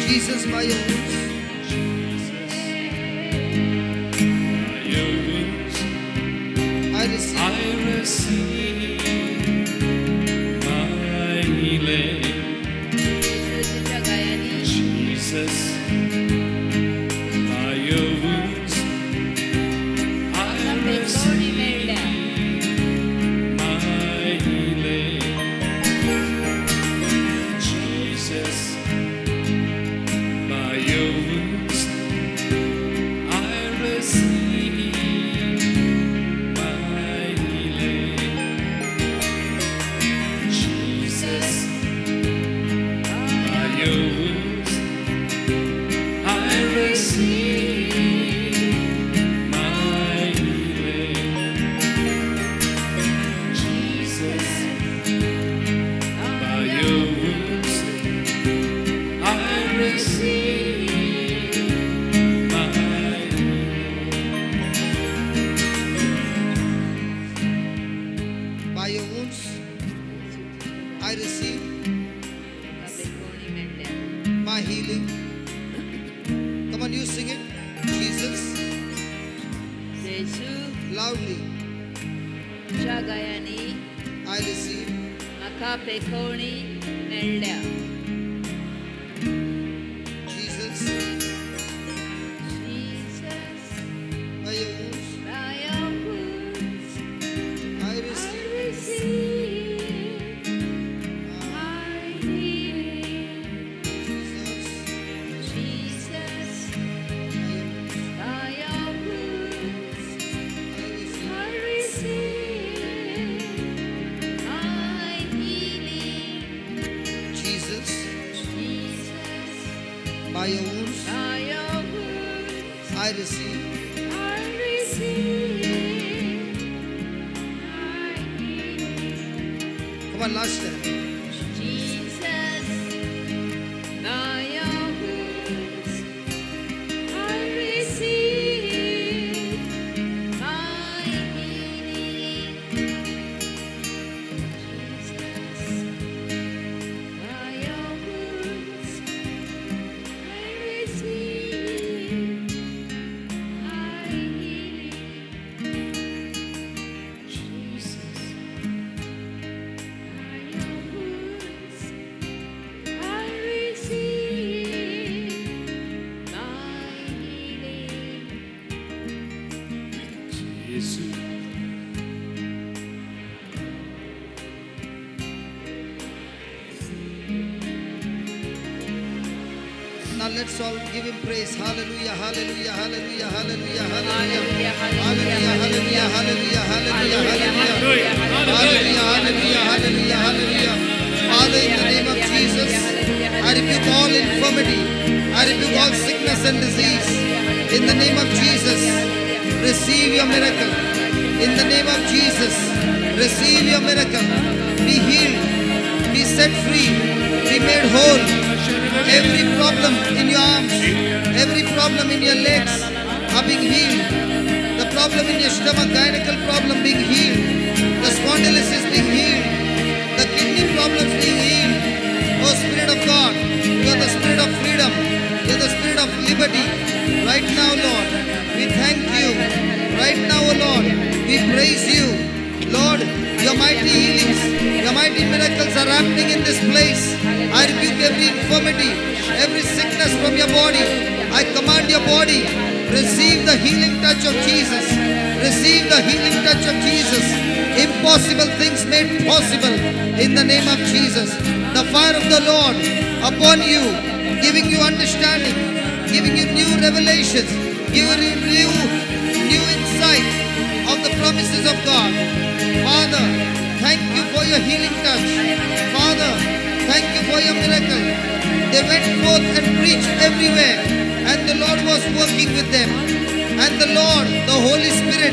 Jesus, by your wounds, By your wounds I receive I receive my healing. Jesus, by your wounds I receive my healing. Jesus, by your wounds I receive my healing. Jesus, by your wounds I receive my healing. Jesus, by your wounds I receive my healing. By your wounds, I receive my healing. Come on, you sing it. Jesus, loudly. I receive Jesus, by your wounds, I receive Jesus, by your wounds, I receive Jesus, by your wounds, I receive Come on, last time. Jesus, by your wounds, I receive my healing. Jesus, by your wounds, I receive my healing. Jesus, By your wounds, I receive my healing. Jesus. Now let's all give him praise. Hallelujah, hallelujah, hallelujah, hallelujah, hallelujah. Hallelujah, Hallelujah, hallelujah, hallelujah, hallelujah, hallelujah. Hallelujah, hallelujah, hallelujah, hallelujah. Father, in the name of Jesus, I rebuke all infirmity. I rebuke all sickness and disease. In the name of Jesus, receive your miracle. In the name of Jesus, receive your miracle. Be healed, be set free, be made whole. Every problem in your arm, cramps, every problem in your legs are being healed. The problem in your stomach, gynecological problem being healed. The spondylosis being healed. The kidney problems being healed. Oh Spirit of God, you are the Spirit of freedom. You are the Spirit of liberty. Right now, Lord, we thank you. Right now, O Lord, we praise you. Lord, your mighty healings, your mighty miracles are happening in this place. I rebuke every infirmity, every sickness from your body. I command your body, receive the healing touch of Jesus. Receive the healing touch of Jesus. Impossible things made possible in the name of Jesus. The fire of the Lord upon you, giving you understanding, giving you new revelations, giving you new insight of the promises of God. Father, thank you for your healing touch. Father, thank you for your miracle. They went forth and preached everywhere, and the Lord was working with them. And the Lord, the Holy Spirit,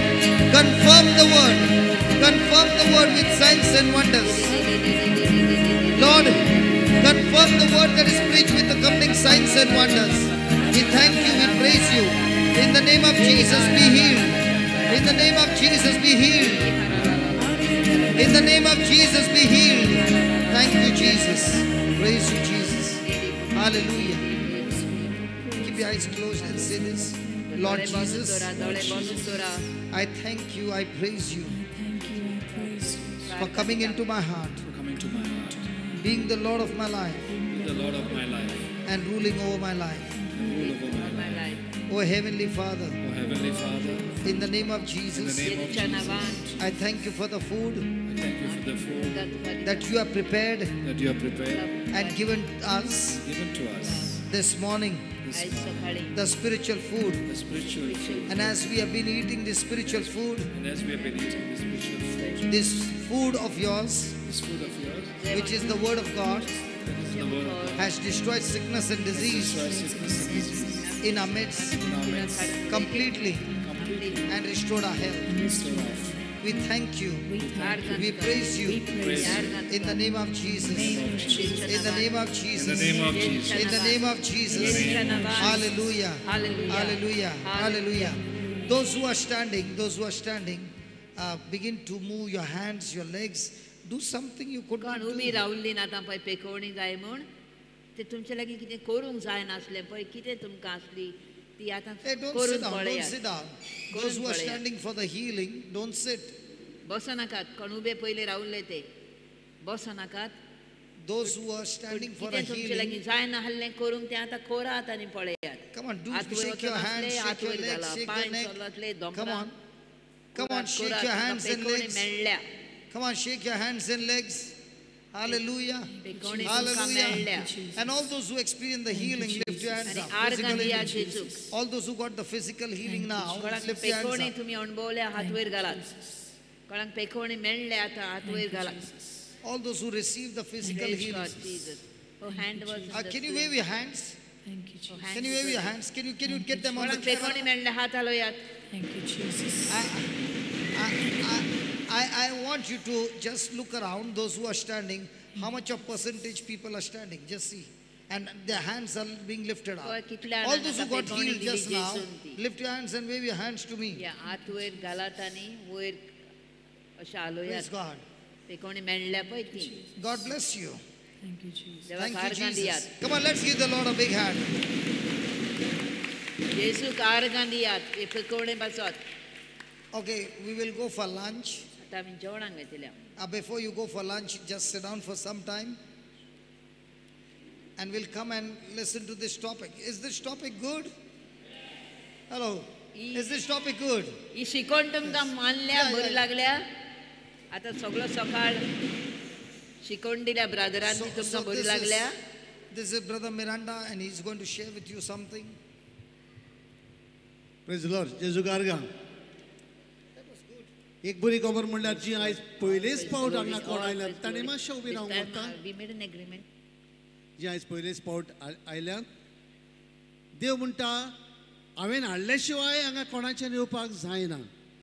confirmed the word. Confirm the word with signs and wonders. Lord, confirm the word that is preached with accompanying signs and wonders. We thank you, we praise you. In the name of Jesus, be healed. In the name of Jesus, be healed. In the name of Jesus, be healed. Thank you, Jesus. Praise you, Jesus. Hallelujah. Keep your eyes closed and say this. Lord Jesus, I thank you, I praise you for coming into my heart, being the Lord of my life, and ruling over my life. Oh Heavenly Father, in the name of Jesus, I thank you for the food that you have prepared and given us this morning, the spiritual food. And as we have been eating this spiritual food, this food of yours, which is the word of God, has destroyed sickness and disease in our midst completely and restored our health. We thank you. We praise you. In the name of Jesus. In the name of Jesus. In the name of Jesus. Hallelujah. Hallelujah. Hallelujah. Those who are standing, begin to move your hands, your legs. Do something you could not do. Hey, don't sit down, don't sit down. Those who are standing for the healing, don't sit. Those who are standing for a healing, come on, do shake your hands, shake your legs, shake your neck. Come on. Come on, shake your hands and legs. Come on, shake your hands and legs. Hallelujah. Hallelujah. And all those who experience the healing, lift your hands up. All those who got the physical healing now, lift your hands up. All those who receive the physical healing. Can you wave your hands? Can you wave your hands? Can you get them on the camera? Thank you, Jesus. I want you to just look around, those who are standing, how much of percentage people are standing. Just see. And their hands are being lifted up. All those who got healed just now, lift your hands and wave your hands to me. Praise God. God bless you. Thank you, Jesus. Thank you, Jesus. Come on, let's give the Lord a big hand. Okay, we will go for lunch. Before you go for lunch, just sit down for some time. And we'll come and listen to this topic. Is this topic good? Hello. Is this topic good? This is Brother Miranda, and he's going to share with you something. Praise the Lord. Jesu Garga. एक बरी खबर म्हणल्यार जी आयज पयलेच पावट हांगा कोण आयल्यात ताणें मातशें उबी रावंक वता. जी आयज पयलेच पावट आयल्यात, देव म्हणटा हांवें हाडले शिवाय हांगा कोणाच्यान येवपाक जायना.